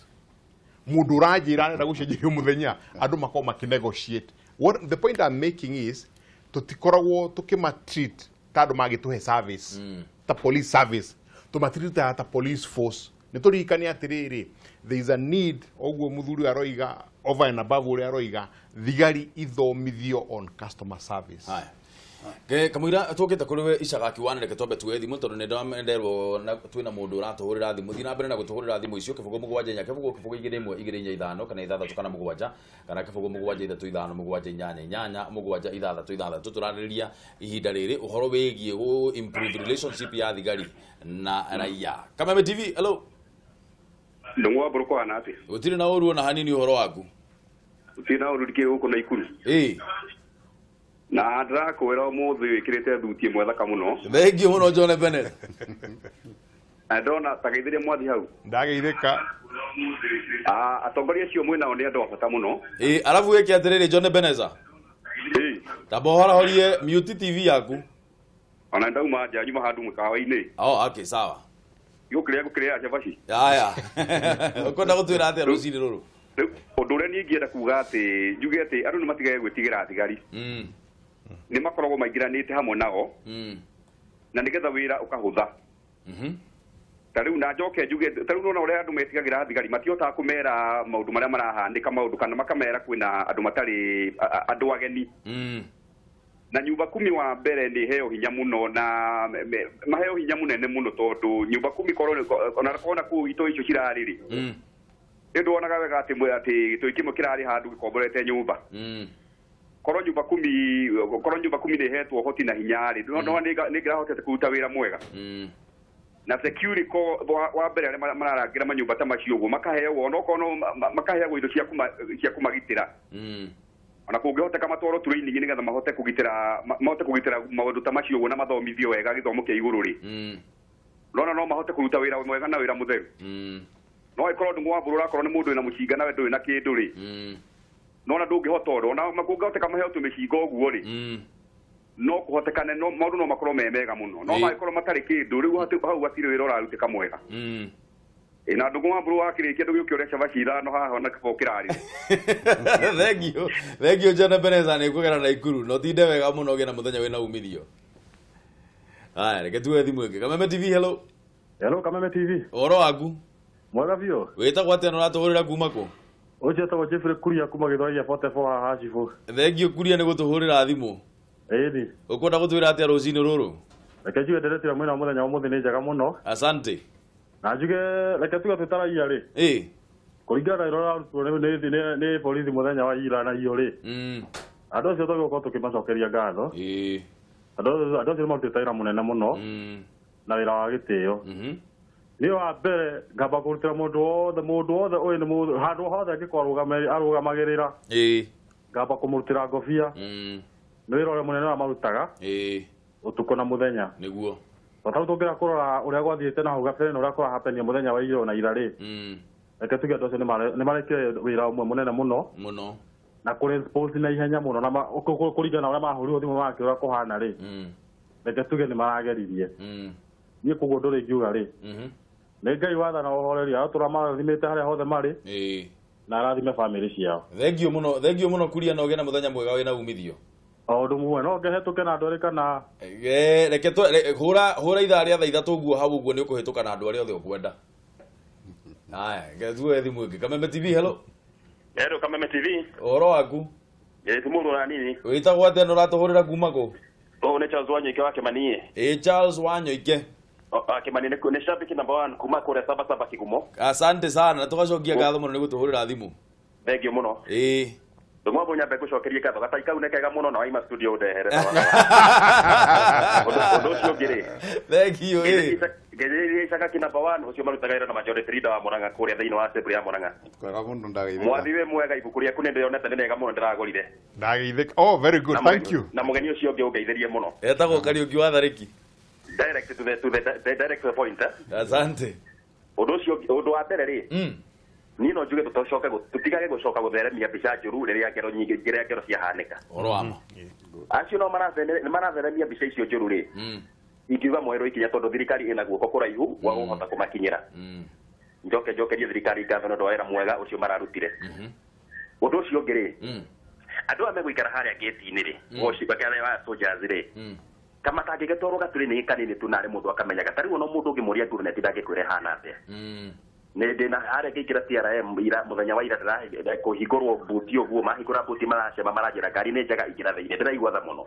Mũndũ ũranjĩra arenda gũcenjerio mũthenya, andũ makorwo makĩnegotiate. What the point I'm making is, tũtikoragwo tũkĩma treat ta andũ magĩtũhe service, ta police service, tũmatiritaga ta police force. Nĩ tũririkane atĩrĩrĩ, there is a need, ũguo mũthuri ũyũ aroiga, over and above ũrĩa aroiga, thigari ithomithio on customer service. Haya. Ke kamũira tũkĩte kũrĩ we icaga kiwana, reke twambe tuoe thimũ tondũ nĩ nderwo na twĩna mũndũ ũratũhũrĩra thimũ. Thiĩ na mbere na gũtũhũrĩra thimũ icio, 0 7 4 0 0 2 1 2 4 5 kana 6 kana 7 kana 0 7 3 5 7 8 8 7 6 6. Tũrarĩrĩria ihinda rĩrĩ ũhoro wĩgiĩ gũ improve relationship ya thigari na raia. Kameme TV, hello. Ndung'u wa mbũrũ kũhana atĩa? Gũtirĩ na ũru ona hanini, ũhoro waku? Gũtirĩ na ũru, ndikĩrĩ gũkũ na ikuru. Na ndĩrakwĩra ũmũthĩ wĩkĩrĩte thuti ĩmwe thaka mũno. Thengiũ mũno, John Bennett. Na ndona ta geithĩria mwathi hau. Ndageithĩka. Ah, atongoria acio mwĩnao nĩ andũ a bata mũno. Ĩ, arabu wĩke atĩrĩrĩ, John Ebenezer, tamba ũhorahorie mute TV yaku. Ona ndauma nja, nyuma handũ mũkawa-inĩ. Oh, okay, sawa. Gũkĩrĩa gũkĩrĩa cabaci. Haya, ũkwenda gũtwĩra atĩa rũcinĩ rũrũ? Rĩu ũndũ ũrĩa niĩ ingĩenda kuga atĩ njuge atĩ andũ nĩ matigage gwĩtigĩra thigari. Nĩ makoragwo maingĩranĩte hamwe nao na nĩgetha wĩra ũkahũtha. Ta rĩu na njoke njuge, ta rĩu nona ũrĩa andũ metigagĩra thigari, matihotaga kũmera maũndũ marĩa marahanĩka, maũndũ kana makamera kwĩna andũ matarĩ andũ ageni. Na nyumba kumi wa mbere nĩ heo hinya mũno na maheo hinya mũnene mũno, tondũ nyumba kumi korwo ona kona kũu itoi icio cirarĩ rĩ, nĩ ndonaga wega atĩ atĩ gĩtoi kĩmwe kĩrarĩ handũ gĩkomborete nyũmba. Korwo nyumba kumi nĩ ĩhetwo ũhoti na hinya rĩ, no nĩ ngĩrahotete kũruta wĩra mwega. Na security ko wa mbere arĩa mararangĩra manyũmba ta macio ũguo makaheagwo, onokorwo no makaheagwo indo cia kũmagitĩra, ona kũngĩhoteka matwarwo training nĩgetha mahote kũgitĩra maũndũ ta macio ũguo, na mathomithio wega gĩthomo kĩa igũrũ rĩ, nona no mahote kũruta wĩra mwega na wĩra mũtheru. No ĩkorwo ndũng'ũ wa mbũrũ ũrakorwo nĩ mũndũ wĩna mũcinga nawe ndũrĩ na kĩndũ rĩ, nona ndũngĩhota ũndũ. Ona kũngĩhoteka maheo tũmĩcinga ũguo rĩ, no kũhotekane no maũndũ no makorwo me mega mũno, no mangĩkorwo matarĩ kĩndũ rĩu hau hatirĩ wĩra ũrarutĩka mwega. Ĩ, na ndũng'ũ wa mbũrũ wakĩrĩkia ndũgĩũke ũrĩa cabaci 5 haha ona kĩbao kĩrarĩ. Thengiũ, thengiũ, John Ebenezer, nĩ kũgera na ikuru no tinde wega mũno, ũgĩe na mũthenya wĩna umithio. Haya, reke tuoe thimũ ĩngĩ. Kameme TV, hello. Hello, Kameme TV. Ũhoro waku? Mwega biũ. Wĩtagwo atĩa na ũratũhũrĩra kuma kũ? Ũcio etagwo Jeffrey Kuria kuma Gĩthwai gĩa 44 haha Cibũ. Thengiũ Kuria nĩ gũtũhũrĩra thimũ. Ĩni. Ũkwenda gũtwĩra atĩa rũcinĩ rũrũ? Reke njuge nderetira mwena wa mũthenya wa ũmũthĩ nĩ njega mũno. Asante. Na njuge reke tuge twĩ ta raia rĩ. Kũringana na wĩra ũrĩa ũrarutwo nĩ borithi mũthenya wa ira na iyo rĩ. Andũ acio twagĩrĩirwo gũkorwo tũkĩmacokeria ngatho. Andũ acio nĩ marutĩte wĩra mũnene mũno na wĩra wa gĩtĩo. Niĩ wa mbere ngamba kũrutĩra mũndũ wothe ũyũ nĩ mũndũ handũ hothe angĩkorwo arũgamagĩrĩra. Ngamba kũmũrutĩra ngobia. Nĩ wĩra ũrĩa mũnene ũrĩa marutaga. Ũtukũ na mũthenya. Nĩguo. Tondũ tũngĩra kũrora ũrĩa gwathiĩte na hau gabere na ũrĩa kũrahapenia mũthenya wa iro na ira rĩ, reke tuge andũ acio nĩ marekire wĩra ũmwe mũnene mũno mũno na kũresponse na ihenya mũno na kũringana na ũrĩa mahũrirwo thimũ makĩũra kũhana rĩ, reke tuge nĩ marageririe. Niĩ koguo ũndũ ũrĩa ingiuga rĩ, nĩ Ngai wathana ũhoreri aratũra marathimĩte harĩa hothe marĩ na arathime bamĩrĩ ciao. Thengio mũno, thengio mũno Kuria, na ũgĩe na mũthenya mwega wĩna umithio. O ũndũ mũmwe no ngĩhetũke na andũ erĩ kana reke hũra hũra ithaa rĩa thaa 3 ũguo hau ũguo nĩ ũkũhĩtũka na andũ arĩa othe ũkwenda. Haya, reke tuoe thimũ ĩngĩ. Kameme TV, hello. Hello Kameme TV. Ũhoro waku? Ĩ tumũrũ na nini. Wĩtagwo atĩa na ũratũhũrĩra kuma kũ? Ũũ nĩ Charles Wanyoike wa Kĩmani. Ĩ Charles Wanyoike. Kĩmani nĩ shabiki number 1 kuma kũrĩa Sabasaba Kigumo. Asante sana na tũgacokia ngatho mũno nĩ gũtũhũrĩra thimũ. Thengio mũno. Ĩ. Ndũmwambo nyambe ngũcokerie ngatho gatai kau nĩ kega mũno na waima studio ũndehere. Ũndũ ũcio ũngĩ rĩ. Thank you. Ĩ. Ngeithĩrĩria Icakaki number 1 ũcio marutaga wĩra na majority leader wa Murang'a kũrĩa thĩinĩ wa assembly ya Murang'a. Kwega mũno ndageithĩka. Mwathi wĩ mwega, ibuku rĩaku nĩ ndĩrionete nĩ rĩega mũno ndĩragũrire. Ndageithĩka. Oh, very good. Thank you. Na mũgeni ũcio ũngĩ ũngeithĩrie mũno. Etagwo Kariũki wa Tharĩki. Direct to the to the, the direct to the point. Asante. Ũndũ ũcio ũndũ wa mbere rĩ, niĩ no njuge tũtocoke tũtigage gũcoka gũtheremia mbica njũru rĩrĩa ngero nyingĩ rĩrĩa ngero ciahanĩka. Ũhoro wa ma. Acio no maratheremia mbica icio njũru rĩ, ingiuga moerwo ikinya tondũ thirikari ĩna guoko kũraihu gwa kũhota kũmakinyĩra. Njoke njokerie thirikari ngatho nĩ ũndũ wa wĩra mwega ũcio mararutire. Ũndũ ũcio ũngĩ rĩ, andũ aya megũikara harĩa gate-inĩ rĩ, wa soldiers rĩ, kama matangĩgĩtwarwo gatũrĩ-inĩ kanini tu narĩ mũndũ akamenyaga. Ta rĩu ona mũndũ ũngĩmũria nguruneti ndangĩkwĩra ĩhana atĩa. Nĩ ndĩna harĩa ngĩingĩra TRM ira mũthenya wa ira ndĩra kũhingũrwo buti ũguo, mahingũra buti maracema maranjĩra ngari nĩ njega ingĩra thĩinĩ, ndĩraigua tha mũno.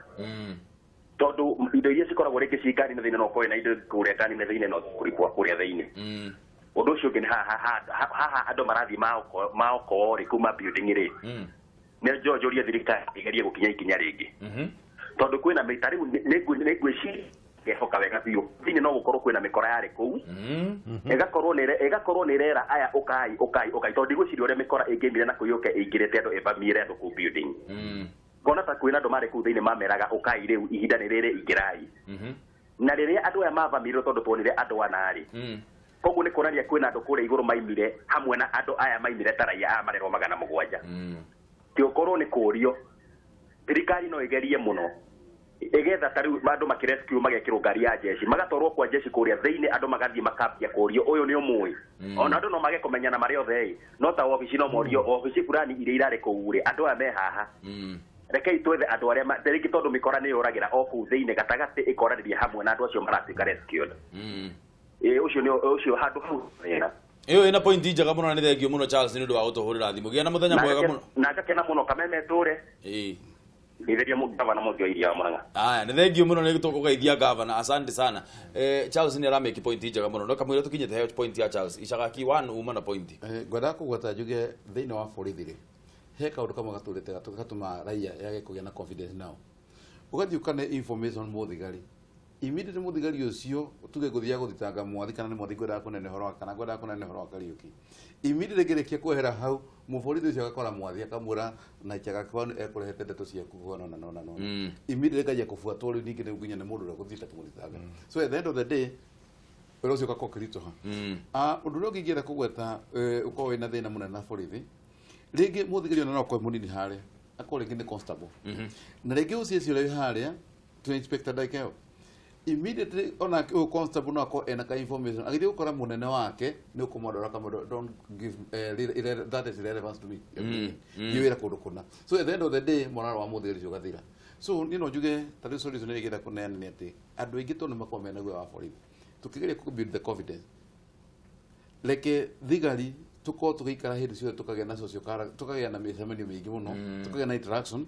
Tondũ indo iria cikoragwo rĩngĩ ci ngari-inĩ thĩinĩ no ũkorwo na indo kũrĩa ngari-inĩ thĩinĩ no kũribwa kũrĩa thĩinĩ. Ũndũ ũcio ũngĩ nĩ haha andũ marathiĩ maoko rĩ kuma building rĩ, nĩ njonjũrie thirikari ĩgerie gũkinya ikinya rĩngĩ. Tondũ kwĩna mĩta rĩu nĩ ngwĩciria ngehoka wega biũ thĩinĩ no gũkorwo kwĩna mĩkora yarĩ kũu, ĩgakorwo nĩ ĩrera aya ũkai ũkai ũkai, tondũ ndigwĩciria ũrĩa mĩkora ĩngĩimire na kũu yũke ĩingĩrĩte andũ ĩvamiĩre andũ kũu building. Ngona ta kwĩna andũ marĩ kũu thĩinĩ mameraga ũkai rĩu ihinda nĩ rĩrĩ ingĩrai. Na rĩrĩa andũ aya mavamiirwo tondũ tuonire andũ ana rĩ, koguo nĩ kuonania kwĩna andũ kũrĩa igũrũ maimire hamwe na andũ aya maimire ta raia aya marerwo 700. Ti ũkorwo nĩ kũrio thirikari no ĩgerie mũno ĩgetha ta rĩu andũ makĩrescue magekĩrwo ngari ya jeshi magatwarwo kwa jeshi kũrĩa thĩinĩ, andũ magathiĩ makambia kũrio ũyũ nĩ ũmũĩ. Ona andũ no mage kũmenyana marĩ othe ĩ, no ta wabici no morio wabici fulani iria irarĩ kũu rĩ, andũ aya me haha. Rekei twethe andũ arĩa rĩngĩ tondũ mĩkora nĩ yũragĩra o kũu thĩinĩ gatagatĩ ĩkoranĩria hamwe na andũ acio maratuĩka rescued. Ũcio nĩ ũcio handũ hau wega. Ĩyo ĩna point njega mũno na nĩ thengio mũno Charles nĩ ũndũ wa gũtũhũrĩra thimũ. Gĩa na mũthenya mwega mũno. Na ngakena mũno Kameme tũre. Ngetheria gavana mũthĩ wa iria wa Murang'a. Aya, nĩ thengio mũno nĩ tũkũgeithia gavana, asante sana. Charles nĩ aramake point njega mũno. No kamũira tũkinyĩte he point ya Charles. Icagaki 1 uma na point. Ngwendaga kũgweta njuge thĩinĩ wa borithi rĩ, he kaũndũ kamwe gatũrĩte gatũma raia yage kũgĩa na confidence nao. Ũgathiĩ ũkane information mũthigari. Immediately mũthigari ũcio tuge ngũthiaga gũthitanga mwathi kana nĩ mwathi ngwendaga kũnene ũhoro wa kana ngwendaga kũnene ũhoro wa Kariũki. Immediately ngĩrĩkia kwehera hau mũborithi ũcio agakora mwathi akamwĩra na Icagaki wanu ekũrehete ndeto ciaku kũhana na na na. Immediately nganjia kũbuatwo rĩu ningĩ nĩ nginya nĩ mũndũ ũrĩa gũthiĩte kũmũthitanga. So at the end of the day wĩra ũcio ũgakorwo ũkĩritũha. Ũndũ ũrĩa ũngĩ ingĩenda kũgweta ũkorwo wĩna thĩna mũnene na borithi, rĩngĩ mũthigari ona no akorwo mũnini harĩa, akorwo rĩngĩ nĩ constable. Na rĩngĩ ũcio ũcio ũrĩa wĩ harĩa to inspector Daikeo. Immediately ona ũyũ constable no akorwo ena ka information agĩthiĩ gũkora mũnene wake nĩ ũkũmwandora akamwĩra don't give that is irrelevant to me. Thiĩ wĩra kũndũ kũna. So at the end of the day morale wa mũthigari ũcio ũgathira. So niĩ no njuge ta rĩu solution ĩrĩa ingĩenda kũneana nĩ atĩ andũ aingĩ tondũ nĩ makoragwo mena guoya wa borithi, tũkĩgeria kũ build the confidence, reke thigari tũkorwo tũgĩikara hĩndĩ ciothe tũkagĩa na social character, tũkagĩa na mĩcemanio mĩingĩ mũno, tũkagĩa na interaction.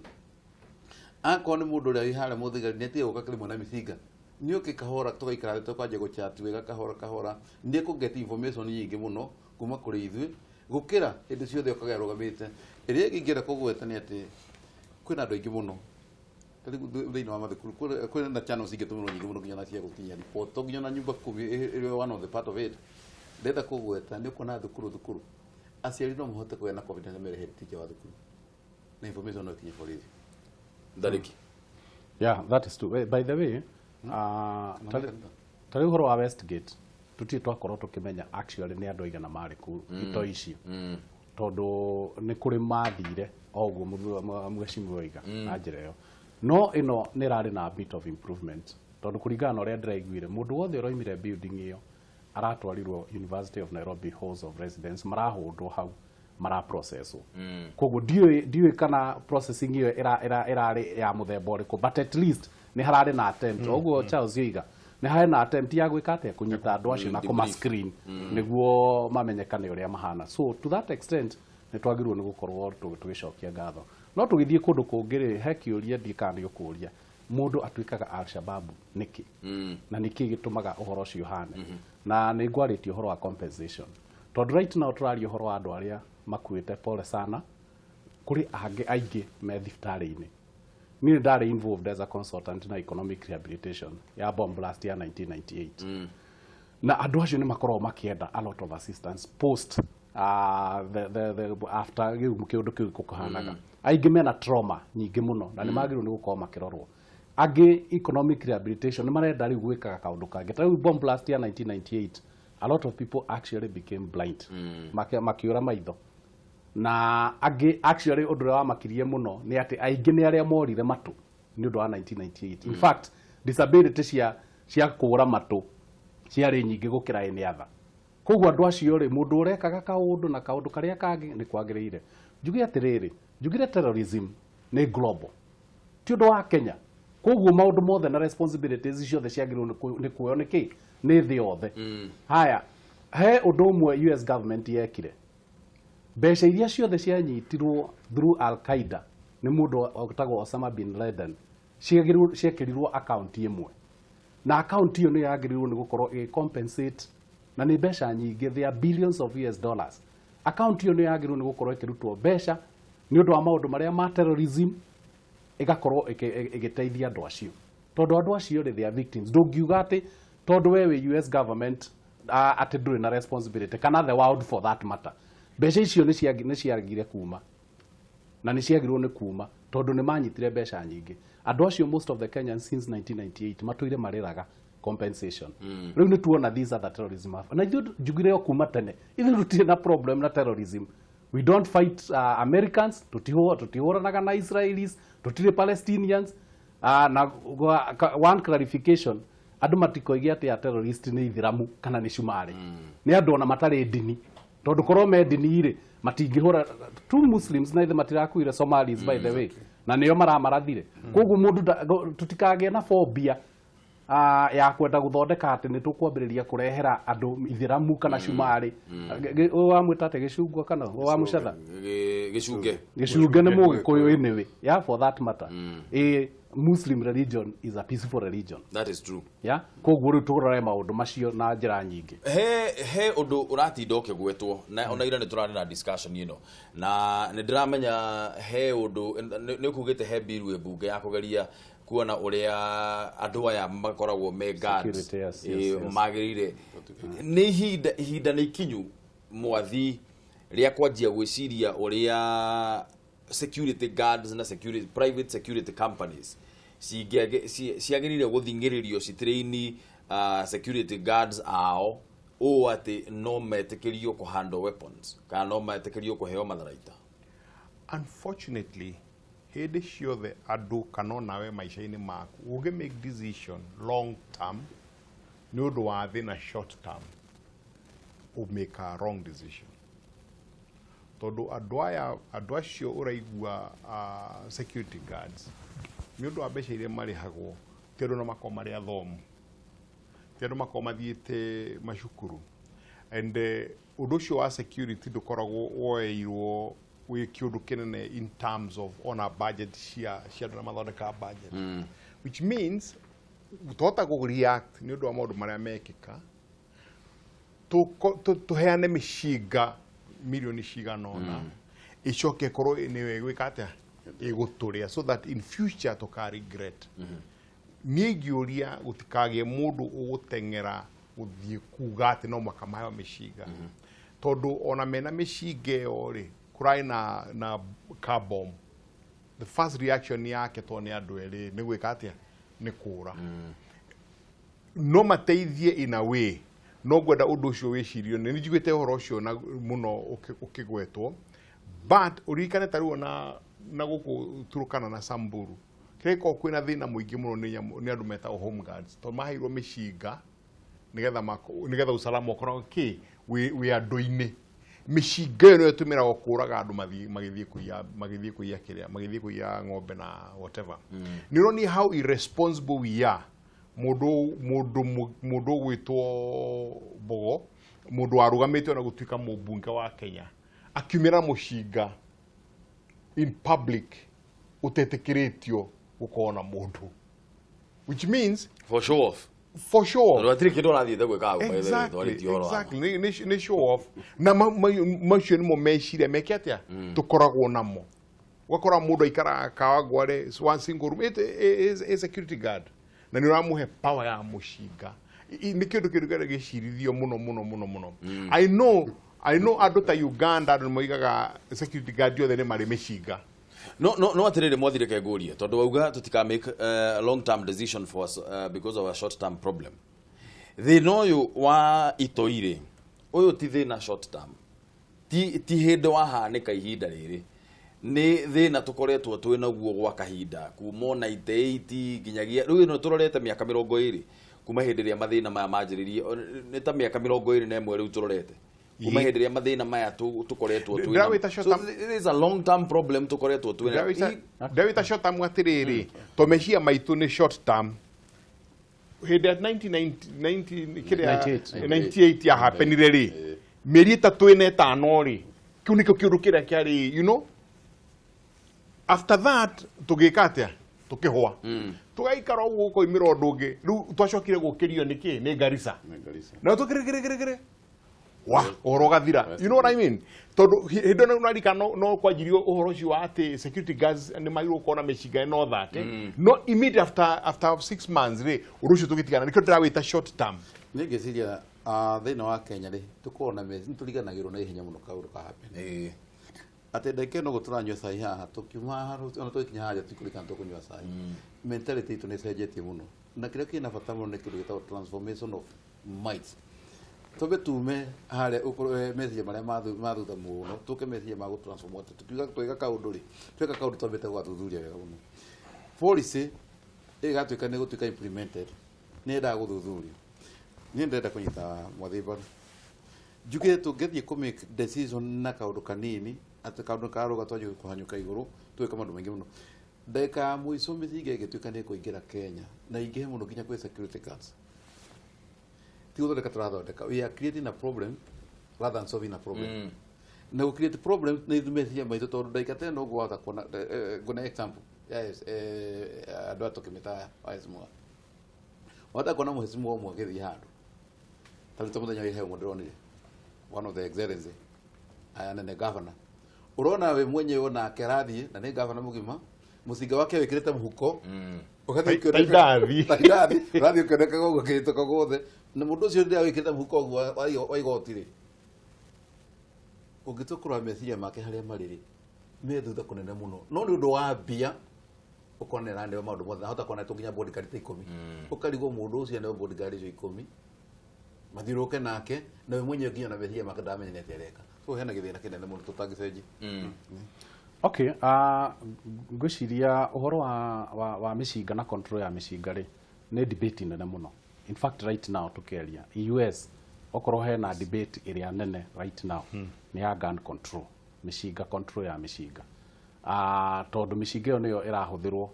Akorwo nĩ mũndũ ũrĩa wĩ harĩa mũthigari nĩ atige gũka kĩrĩmwe na mĩcinga, nĩ oke kahora tũgaikara thĩ tũkanjia gũchat wega kahora kahora, nĩ ekũ get information nyingĩ mũno kuma kũrĩ ithuĩ gũkĩra hĩndĩ ciothe okaga arũgamĩte. Ĩrĩa ĩngĩ ingĩenda kũgweta nĩ atĩ kwĩna andũ aingĩ mũno ta rĩu thĩinĩ wa mathukuru kwĩna na channels ingĩtũmĩrwo nyingĩ mũno nginya na cia gũkinyia report, to nginya na nyumba kumi ĩrĩ one of the part of it. Ndĩrenda kũgweta nĩ ũkuona thukuru thukuru aciari no mahote kũgĩa na confidence mere head teacher wa thukuru na information no ĩkinye borithi. Ndarĩki. Yeah, that is true. By the way, Ta rĩu ũhoro wa Westgate, tũtirĩ twakorwo tũkĩmenya actually nĩ andũ aigana marĩ kũu itoi icio, tondũ nĩ kũrĩ mathire o ũguo mheshimiwa oiga na njĩra ĩyo. No ĩno nĩ ĩrarĩ na a bit of improvement, tondũ kũringana na ũrĩa ndĩraiguire, mũndũ wothe ũroimire building ĩyo aratwarirwo University of Nairobi Halls of Residence, marahũndwo hau, maraprocesswo. Koguo ndiũĩ kana processing ĩyo ĩrarĩ ya mũthemba ũrĩkũ, but at least nĩ hararĩ na attempt. Ũguo Charles yoiga, nĩ harĩ na attempt ya gwĩka atĩa, kũnyita andũ acio na kũma screen nĩguo mamenyekane ũrĩa mahana. So to that extent nĩ twagĩrĩirwo nĩ gũkorwo tũgĩcokia ngatho. No tũgĩthiĩ kũndũ kũngĩ rĩ, he kĩũria ndiĩ kana nĩ ũkũria: mũndũ atuĩkaga Al-Shabaab nĩkĩ, na nĩkĩ gĩtũmaga ũhoro ũcio ũhane? Na nĩ ngwarĩtie ũhoro wa compensation, tondũ right now tũraria ũhoro wa andũ arĩa makuĩte, pole sana, kũrĩ angĩ aingĩ me thibitarĩ-inĩ. Niĩ ndarĩ involved as a consultant na economic rehabilitation ya bomb blast ya 1998, na andũ acio nĩ makoragwo makĩenda a lot of assistance post the after gĩu kĩũndũ kĩu kũhanaga. Aingĩ mena trauma nyingĩ mũno na nĩ magĩrĩirwo nĩ gũkorwo makĩrorwo. Angĩ economic rehabilitation, nĩ marenda rĩu gwĩkaga kaũndũ kangĩ. Ta rĩu bomb blast ya 1998, a lot of people actually became blind, makĩũra maitho, na angĩ actually ũndũ ũrĩa wamakirie mũno nĩ atĩ aingĩ nĩ arĩa morire matũ nĩ ũndũ wa 1998. In fact, disability cia kũũra matũ ciarĩ nyingĩ gũkĩra any other. Koguo andũ acio rĩ, mũndũ ũrekaga kaũndũ na kaũndũ karĩa kangĩ nĩ kwagĩrĩire. Njuge atĩrĩrĩ, njugire terrorism nĩ global, ti ũndũ wa Kenya. Koguo maũndũ mothe na responsibilities ciothe ciagĩrĩirwo nĩ kuoywo nĩ kĩ, nĩ thĩ yothe. Haya, he ũndũ ũmwe US government yekire: mbeca iria ciothe cianyitirwo through Al Qaeda nĩ mũndũ wetagwo Osama bin Laden ciekĩrirwo account ĩmwe, na account ĩyo nĩ yagĩrĩirwo nĩ gũkorwo ĩgĩ compensate, na nĩ mbeca nyingĩ, they are billions of US dollars. Account ĩyo nĩ yagĩrĩirwo nĩ gũkorwo ĩkĩrutwo mbeca nĩ ũndũ wa maũndũ marĩa ma terrorism, ĩgakorwo ĩgĩteithia andũ acio, tondũ andũ acio rĩ, they are victims. Ndũngiuga atĩ tondũ we wĩ US government atĩ ndũrĩ na responsibility, kana the world for that matter. Mbeca icio nĩ ciagire kuma na nĩ ciagĩrĩirwo nĩ kuma, tondũ nĩ manyitire mbeca nyingĩ. Andũ acio, most of the Kenyans since 1998 matũire marĩraga compensation. Rĩu nĩ tuona these other terrorism, na ithuĩ njugire o kuma tene, ithuĩ tũtirĩ na problem na terrorism. We don't fight Americans, tũtihũranaga na Israelis, tũtirĩ Palestinians. Na one clarification, andũ matikoige atĩ a terrorist nĩ ithiramu kana nĩ cumarĩ. Nĩ andũ ona matarĩ ndini, tondũ korwo me ndini rĩ, matingĩhũra two Muslims na ithe matirakuire, Somalis by the way, na nĩo maramarathire. Koguo mũndũ tũtikagĩe na phobia ya kwenda gũthondeka atĩ nĩ tũkwambĩrĩria kũrehera andũ ithiramu kana cumarĩ. Wamwĩta atĩ gĩcungwa kana wa mũcatha? Gĩcunge. Gĩcunge nĩ Mũgĩkũyũ anyway, yeah, for that matter. A Muslim religion is a peaceful religion. That is true. Yeah, koguo rĩu tũrore maũndũ macio na njĩra nyingĩ. He ũndũ ũratinda ũkĩgwetwo, na ona ira nĩ tũrarĩ na discussion ĩno, na nĩ ndĩramenya he ũndũ nĩ ũkugĩte he bill ĩ mbunge ya kũgeria kuona ũrĩa andũ aya makoragwo me guards Security, yes. magĩrĩire. Nĩ ihinda nĩ ikinyu mwathi rĩa kwanjia gwĩciria ũrĩa security guards na security, private security companies ciagĩrĩire gũthing'ĩrĩrio citraini security guards ao ũũ atĩ no metĩkĩrio kũhandle weapons kana no metĩkĩrio kũheo matharaita. Unfortunately, hĩndĩ ciothe andũ kana onawe maica-inĩ maku ũngĩ make decision long term nĩ ũndũ wa thĩna short term, ũ make a wrong decision, tondũ andũ aya, andũ acio ũraigua security guards, nĩ ũndũ wa mbeca iria marĩhagwo, ti andũ na makorwo marĩ athomu, ti andũ makorwo mathiĩte macukuru. And ũndũ ũcio wa security ndũkoragwo woeirwo wĩ kĩũndũ kĩnene in terms of ona budget cia andũ arĩa mathondekaga budget, which means tũhota kũ react nĩ ũndũ wa maũndũ marĩa mekĩka, tũheane mĩcinga milioni cigana ũna, ĩcoke ĩkorwo nĩyo ĩgwĩka atĩa, ĩgũtũrĩa, so that in future tũka regret. Niĩ ingĩũria gũtikagĩe mũndũ ũgũteng'era gũthiĩ kuga atĩ no mũhaka maheo mĩcinga, tondũ ona mena mĩcinga ĩyo rĩ, kũrarĩ na car bomb, the first reaction yake, tondũ nĩ andũ erĩ, nĩ gwĩka atĩa, nĩ kũra. No mateithie in a way, no ngwenda ũndũ ũcio wĩcirio. Nĩ njiguĩte ũhoro ũcio na mũno ũkĩgwetwo, but ũririkane ta rĩu ona na gũkũ Turkana na Samburu, kĩrĩa gĩkoragwo kwĩna thĩna mũingĩ mũno nĩ nyamũ, nĩ andũ metagwo home guards, tondũ maheirwo mĩcinga nĩgetha usalama ũkorwo kĩ wĩ andũ-inĩ. Mĩcinga ĩyo nĩyo ĩtũmĩragwo kũraga andũ magĩthiĩ kũiya kĩrĩa, magĩthiĩ kũiya ng'ombe na whatever. Nĩ ũronia how irresponsible we are. Mũndũ ũgwĩtwo Mbogo, mũndũ warũgamĩte ona gũtuĩka mũmbunge wa Kenya, akiumĩra mũcinga in public ũtetĩkĩrĩtio gũkorwo na mũndũ, which means for show off. For show off. Tondũ hatirĩ kĩndũ arathiĩte gwĩka hau, by the way, twarĩtie ũhoro wa ma. Exactly. Nĩ show off na macio nĩmo meciria meke atĩa tũkoragwo namo. Ũgakora mũndũ aikaraga Kawangware, one single room, it is a security guard, na nĩ ũramũhe power ya mũcinga. Nĩ kĩndũ kĩrĩa gĩcirithio mũno mũno mũno mũno. I know andũ ta Uganda, andũ nĩ moigaga security guard othe nĩ marĩ mĩcinga. No atirĩrĩ, mwathire ke ngũrie, tondũ wauga tũtika make long term decision for us, because of a short term problem. Thĩna ũyũ wa itoi-rĩ, ũyũ ti thĩna short term, ti hĩndĩ wahanĩka ihinda rĩrĩ, nĩ thĩna tũkoretwo twĩ naguo gwa kahinda kuma o 98 nginyagia rĩu. Ĩno tũrorete mĩaka 20 kuma hĩndĩ ĩrĩa mathĩna maya manjĩrĩrie. Nĩ ta mĩaka 21 rĩu tũrorete kuma hĩndĩ ĩrĩa mathĩna maya tũkoretwo twĩ namo. Ndĩrawĩta short So term- it is a long term problem tũkoretwo twĩ namo. Ndĩrawĩta short term atĩrĩrĩ, to meciria maitũ nĩ short term. Hĩndĩ ya 1990 kĩrĩa 98. 98 ya happenire rĩ, mĩeri 35 rĩ, kĩu nĩkĩo kĩũndũ kĩrĩa kĩarĩ. After that tũgĩka atĩa? Tũkĩhũa, tũgaikara ũguo, gũkoimĩra ũndũ ũngĩ. Rĩu twacokire gũkĩrio nĩ kĩ? Nĩ Garissa. Na tũkĩrĩkĩrĩkĩrĩ wa ũhoro ũgathira, you know what I mean? Tondũ hĩndĩ ĩno narika no kwanjirio ũhoro ũcio wa atĩ security guards nĩ magĩrĩirwo gũkorwo na mĩcinga and all that, no immediately after 6 months rĩ, ũndũ ũcio tũgĩtigana. Nĩkĩo ndĩrawĩta short term. Niĩ ngĩciria thĩinĩ wa Kenya rĩ, tũkoragwo na meci, nĩtũriganagĩrwo na ihenya mũno kaũndũ ka happen, atĩ ndagĩka ĩno ũguo tũranyua cai haha, tũkiuma haha ona tũgĩkinya haha tũtikũririkana tũkũnyua cai. Mentality itũ nĩ ĩcenjetie mũno, na kĩrĩa kĩna bata mũno nĩ kĩndũ gĩtagwo transformation of minds. Twambe tume harĩa meciria marĩa ma thutha mũno, tũke meciria ma gũtransform, atĩ tukiuga tweka kaũndũ rĩ, tweka kaũndũ twambĩte gũgathuthuria wega mũno. Policy ĩgatuĩka nĩ gũtuĩka implemented, nĩ yendaga gũthuthurio. Niĩ ndĩrenda kũnyita Mwathĩ mbaru, njuge tũngĩthiĩ kũ make decision na kaũndũ kanini, atĩ kaũndũ karũga twanjie kũhanyũka igũrũ, tũgĩka maũndũ maingĩ mũno. Ndagĩka ya mũico mĩcinga ĩgĩtuĩka nĩ ĩkũingĩra Kenya na ingĩhe mũno nginya kwĩ security guards, ti gũthondeka tũrathondeka, we are creating a problem rather than solving a problem. Na gũ create problem nĩ ithuĩ meciria maitũ, tondũ ndagĩka ta ĩno ũguo wahota kuona, ngũne example ya andũ aya tũkĩmĩta waheshimiwa, wahota kuona mũheshimiwa ũmwe agĩthiĩ handũ, ta rĩu ta mũthenya wa ira ũmwe ndĩronire one of the excellency aya nene, governor, ũrona we mwenyewe onake arathiĩ na nĩ governor mũgima, mũcinga wake wĩkĩrĩte mũhuko, ũgathiĩ Ta indathi. Ta indathi, ũrathiĩ ũkĩonekaga ũguo akĩhĩtũka guothe. Na mũndũ ũcio rĩrĩa wĩkĩrĩte mũhuko ũguo wa igoti rĩ, ũngĩtua kũrora meciria make harĩa marĩ rĩ, me thutha kũnene mũno, no nĩ ũndũ wa mbia ũkona nĩ araneo maũndũ mothe. Ahota kuona nginya bodyguard ta 10, ũkarigwo mũndũ ũcio aneo bodyguard icio 10 mathiũrũrũke nake, na we mwenyewe nginya na meciria make ndamenya nĩ atĩa areka. So hena gĩthĩna kĩnene mũno tũtangĩcenjia. Okay, ngwĩciria ũhoro wa mĩcinga na control ya mĩcinga rĩ, nĩ debate nene mũno. In fact, right now tũkĩaria US, okorwo hena debate ĩrĩa nene right now, nĩ ya gun control, mĩcinga, control ya mĩcinga, tondũ mĩcinga ĩyo nĩyo ĩrahũthĩrwo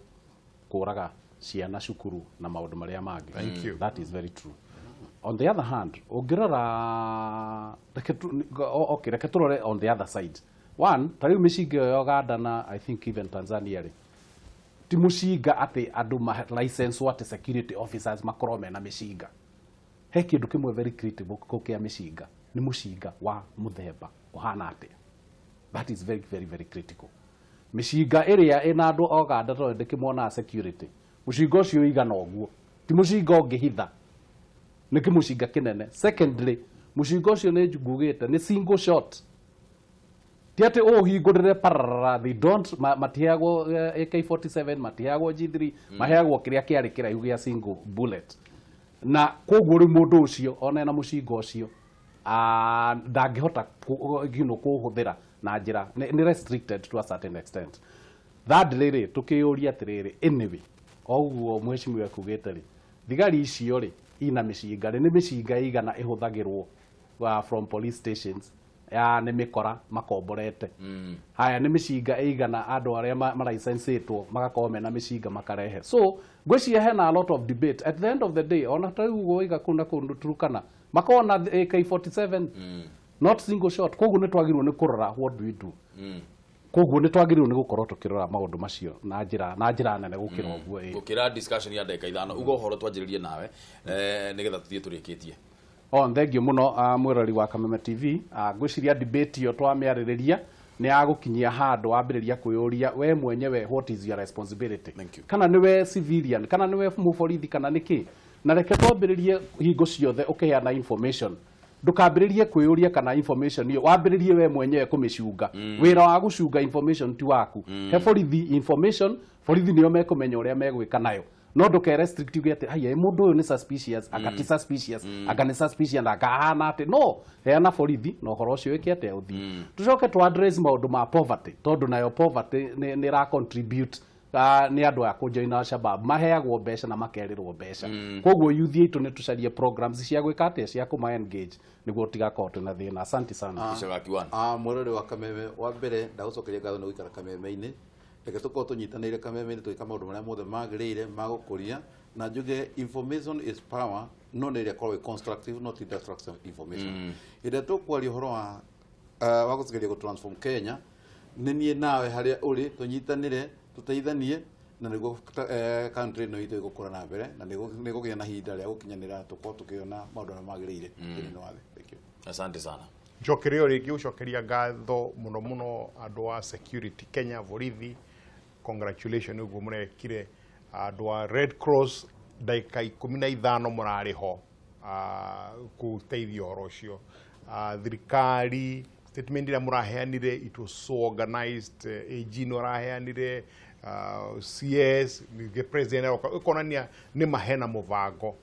kũraga ciana cukuru na maũndũ marĩa mangĩ. Thank you. That is very true. On the other hand, ũngĩrora okay, reke tũrore on the other side. One, ta rĩu mĩcinga ĩyo ya Uganda na I think even Tanzania rĩ, ti mũcinga atĩ andũ ma license atĩ security officers makorwo mena mĩcinga. He kĩndũ kĩmwe very critical kĩa mĩcinga, nĩ mũcinga wa mũthemba ũhana atĩa. That is very very very critical. Mĩcinga ĩrĩa ĩna andũ a Uganda, tondũ ndĩkĩmonaga security, mũcinga ũcio ũigana ũguo, ti mũcinga ũngĩhitha, nĩ kĩmũcinga kĩnene. Secondly, mũcinga ũcio nĩ ngugĩte nĩ single shot, ti atĩ ũhingũrĩre pararara. They don't matiheagwo AK47, matiheagwo G3, maheagwo kĩrĩa kĩarĩ kĩraihu gĩa single bullet. Na koguo rĩu mũndũ ũcio ona ena mũcinga ũcio ndangĩhota kũhũthĩra na njĩra nĩ restricted to a certain extent. Thirdly rĩ, tũkĩyũria atĩrĩrĩ, anyway oguo mheshimiwa ekugĩte rĩ, thigari icio rĩ ina mĩcinga rĩ, nĩ mĩcinga igana ĩhũthagĩrwo from police stations ya nĩ mĩkora makomborete. Haya, nĩ mĩcinga ĩigana andũ arĩa maraicencĩtwo magakorwo mena mĩcinga makarehe? So ngwĩciria hena a lot of debate. At the end of the day, ona ta rĩu waiga kũu na kũu Turkana makorwo na AK47, not single shot. Koguo nĩ twagĩrĩirwo nĩ kũrora what do we do. Koguo nĩ twagĩrĩirwo nĩ gũkorwo tũkĩrora maũndũ macio na njĩra nene gũkĩra ũguo, ĩĩ. Gũkĩra discussion ya ndagĩka 5 uga ũhoro twanjĩrĩrie nawe, nĩgetha tũthiĩ tũrĩkĩtie. Oh, thank you mũno, mwĩrori wa Kameme TV. Ngwĩciria debate ĩyo twamĩarĩrĩria nĩ yagũkinyia handũ wambĩrĩria kwĩyũria we mwenyewe, what is your responsibility? Kana nĩwe civilian, kana nĩwe mũborithi, kana nĩ kĩ? Na reke twambĩrĩrie hingo ciothe ũkĩheana information, ndũkambĩrĩrie kwĩyũria kana information ĩyo, wambĩrĩrie we mwenyewe kũmĩcunga. Wĩra wa gũcunga information ti waku. He borithi information, borithi nĩo mekũmenya ũrĩa megwĩka nayo. No ndũke restrict uge atĩ haya, mũndũ ũyũ nĩ suspicious, anga ti suspicious, anga nĩ suspicious na anga ahana atĩ. No heana borithi na ũhoro ũcio wĩke atĩa, ũthiĩ. Tũcoke tũ address maũndũ ma poverty, tondũ nayo poverty nĩ ĩra contribute nĩ andũ a kũjoin Al-Shabaab maheagwo mbeca na makerĩrwo mbeca. Koguo youth aitũ nĩ tũcarie programs cia gwĩka atĩa, cia kũma engage nĩguo tigakorwo twĩna thĩna. Asante sana. Mwĩrori wa Kameme, wa mbere ndagũcokeria ngatho nĩ gũikara Kameme-inĩ. Reke tũkorwo tũnyitanĩire Kameme-inĩ tũgĩka maũndũ marĩa mothe magĩrĩire ma gũkũria, na njuge information is power, no nĩ ĩrĩa ĩkorwo ĩ constructive, not destructive information. Hĩndĩ ĩrĩa tũkwaria ũhoro wa gũgeria gũ transform Kenya, nĩ niĩ nawe harĩa ũrĩ tũnyitanĩre, tũteithanie, na nĩguo country ĩno itũ ĩgũkũra na mbere na nĩ ĩgũgĩa na ihinda rĩa gũkinyanĩra tũkorwo tũkĩona maũndũ marĩa magĩrĩire thĩinĩ wa thĩ. Thank you. Asante sana. Njokerio rĩngĩ gũcokeria ngatho mũno mũno andũ a security Kenya, borithi, congratulation ũguo mũrekire. Andũ a Red Cross, ndagĩka 15 mũrarĩ ho gũteithia ũhoro ũcio. Thirikari, statement ĩrĩa mũraheanire, it was so organized. AG nĩ ũraheanire, CS, ningĩ president aroka, ĩkonania nĩ mahena mũbango.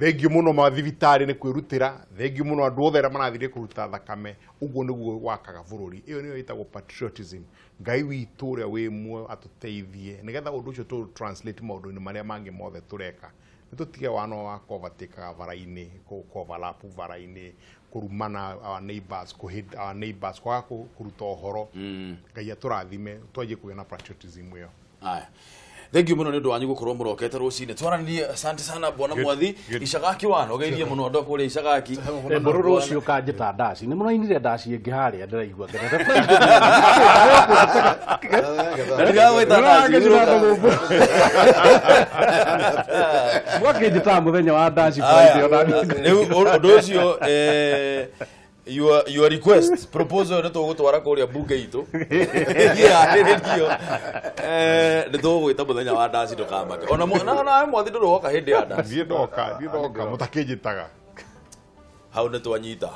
Thengiũ mũno mathibitarĩ nĩ kwĩrutĩra, thengiũ mũno andũ othe arĩa marathire kũruta thakame. Ũguo nĩguo wakaga bũrũri. Ĩyo nĩyo ĩtagwo patriotism. Ngai witũ ũrĩa wĩ muoyo atũteithie nĩgetha ũndũ ũcio tũ translate maũndũ-inĩ marĩa mangĩ mothe tũreka. Nĩ tũtige wano wa kũovertakaga bara-inĩ, kũ overlap bara-inĩ, kũrumana our neighbors, kũ hate our neighbors, kwaga kũruta ũhoro. Ngai atũrathime twanjie kũgĩa na patriotism ĩyo. Haya, thank you mũno nĩ ũndũ wanyu gũkorwo mũrokete rũcinĩ twaranĩrie. Asante sana, bwana Mwathi. Icagaki wano geithie mũno andũ a kũrĩa Icagaki. Mbũrũ rũciũ kanjĩta ndaci nĩ mũrainire ndaci ĩngĩ harĩa ndĩraigua ngenete. Na ndigagwĩta ndaci. Mwakĩnjĩtaga mũthenya wa ndaci Friday ona rĩu ũndũ ũcio, your request proposal nĩ tũgũtwara kũrĩa bunge itũ yarĩrĩrio. Nĩ tũgũgwĩta mũthenya wa ndaci, ndũkamake. Ona nawe Mwathi ndũrĩ woka hĩndĩ ya ndaci. Thiĩ ndoka, thiĩ ndoka, mũtakĩnjĩtaga. Hau nĩ twanyita.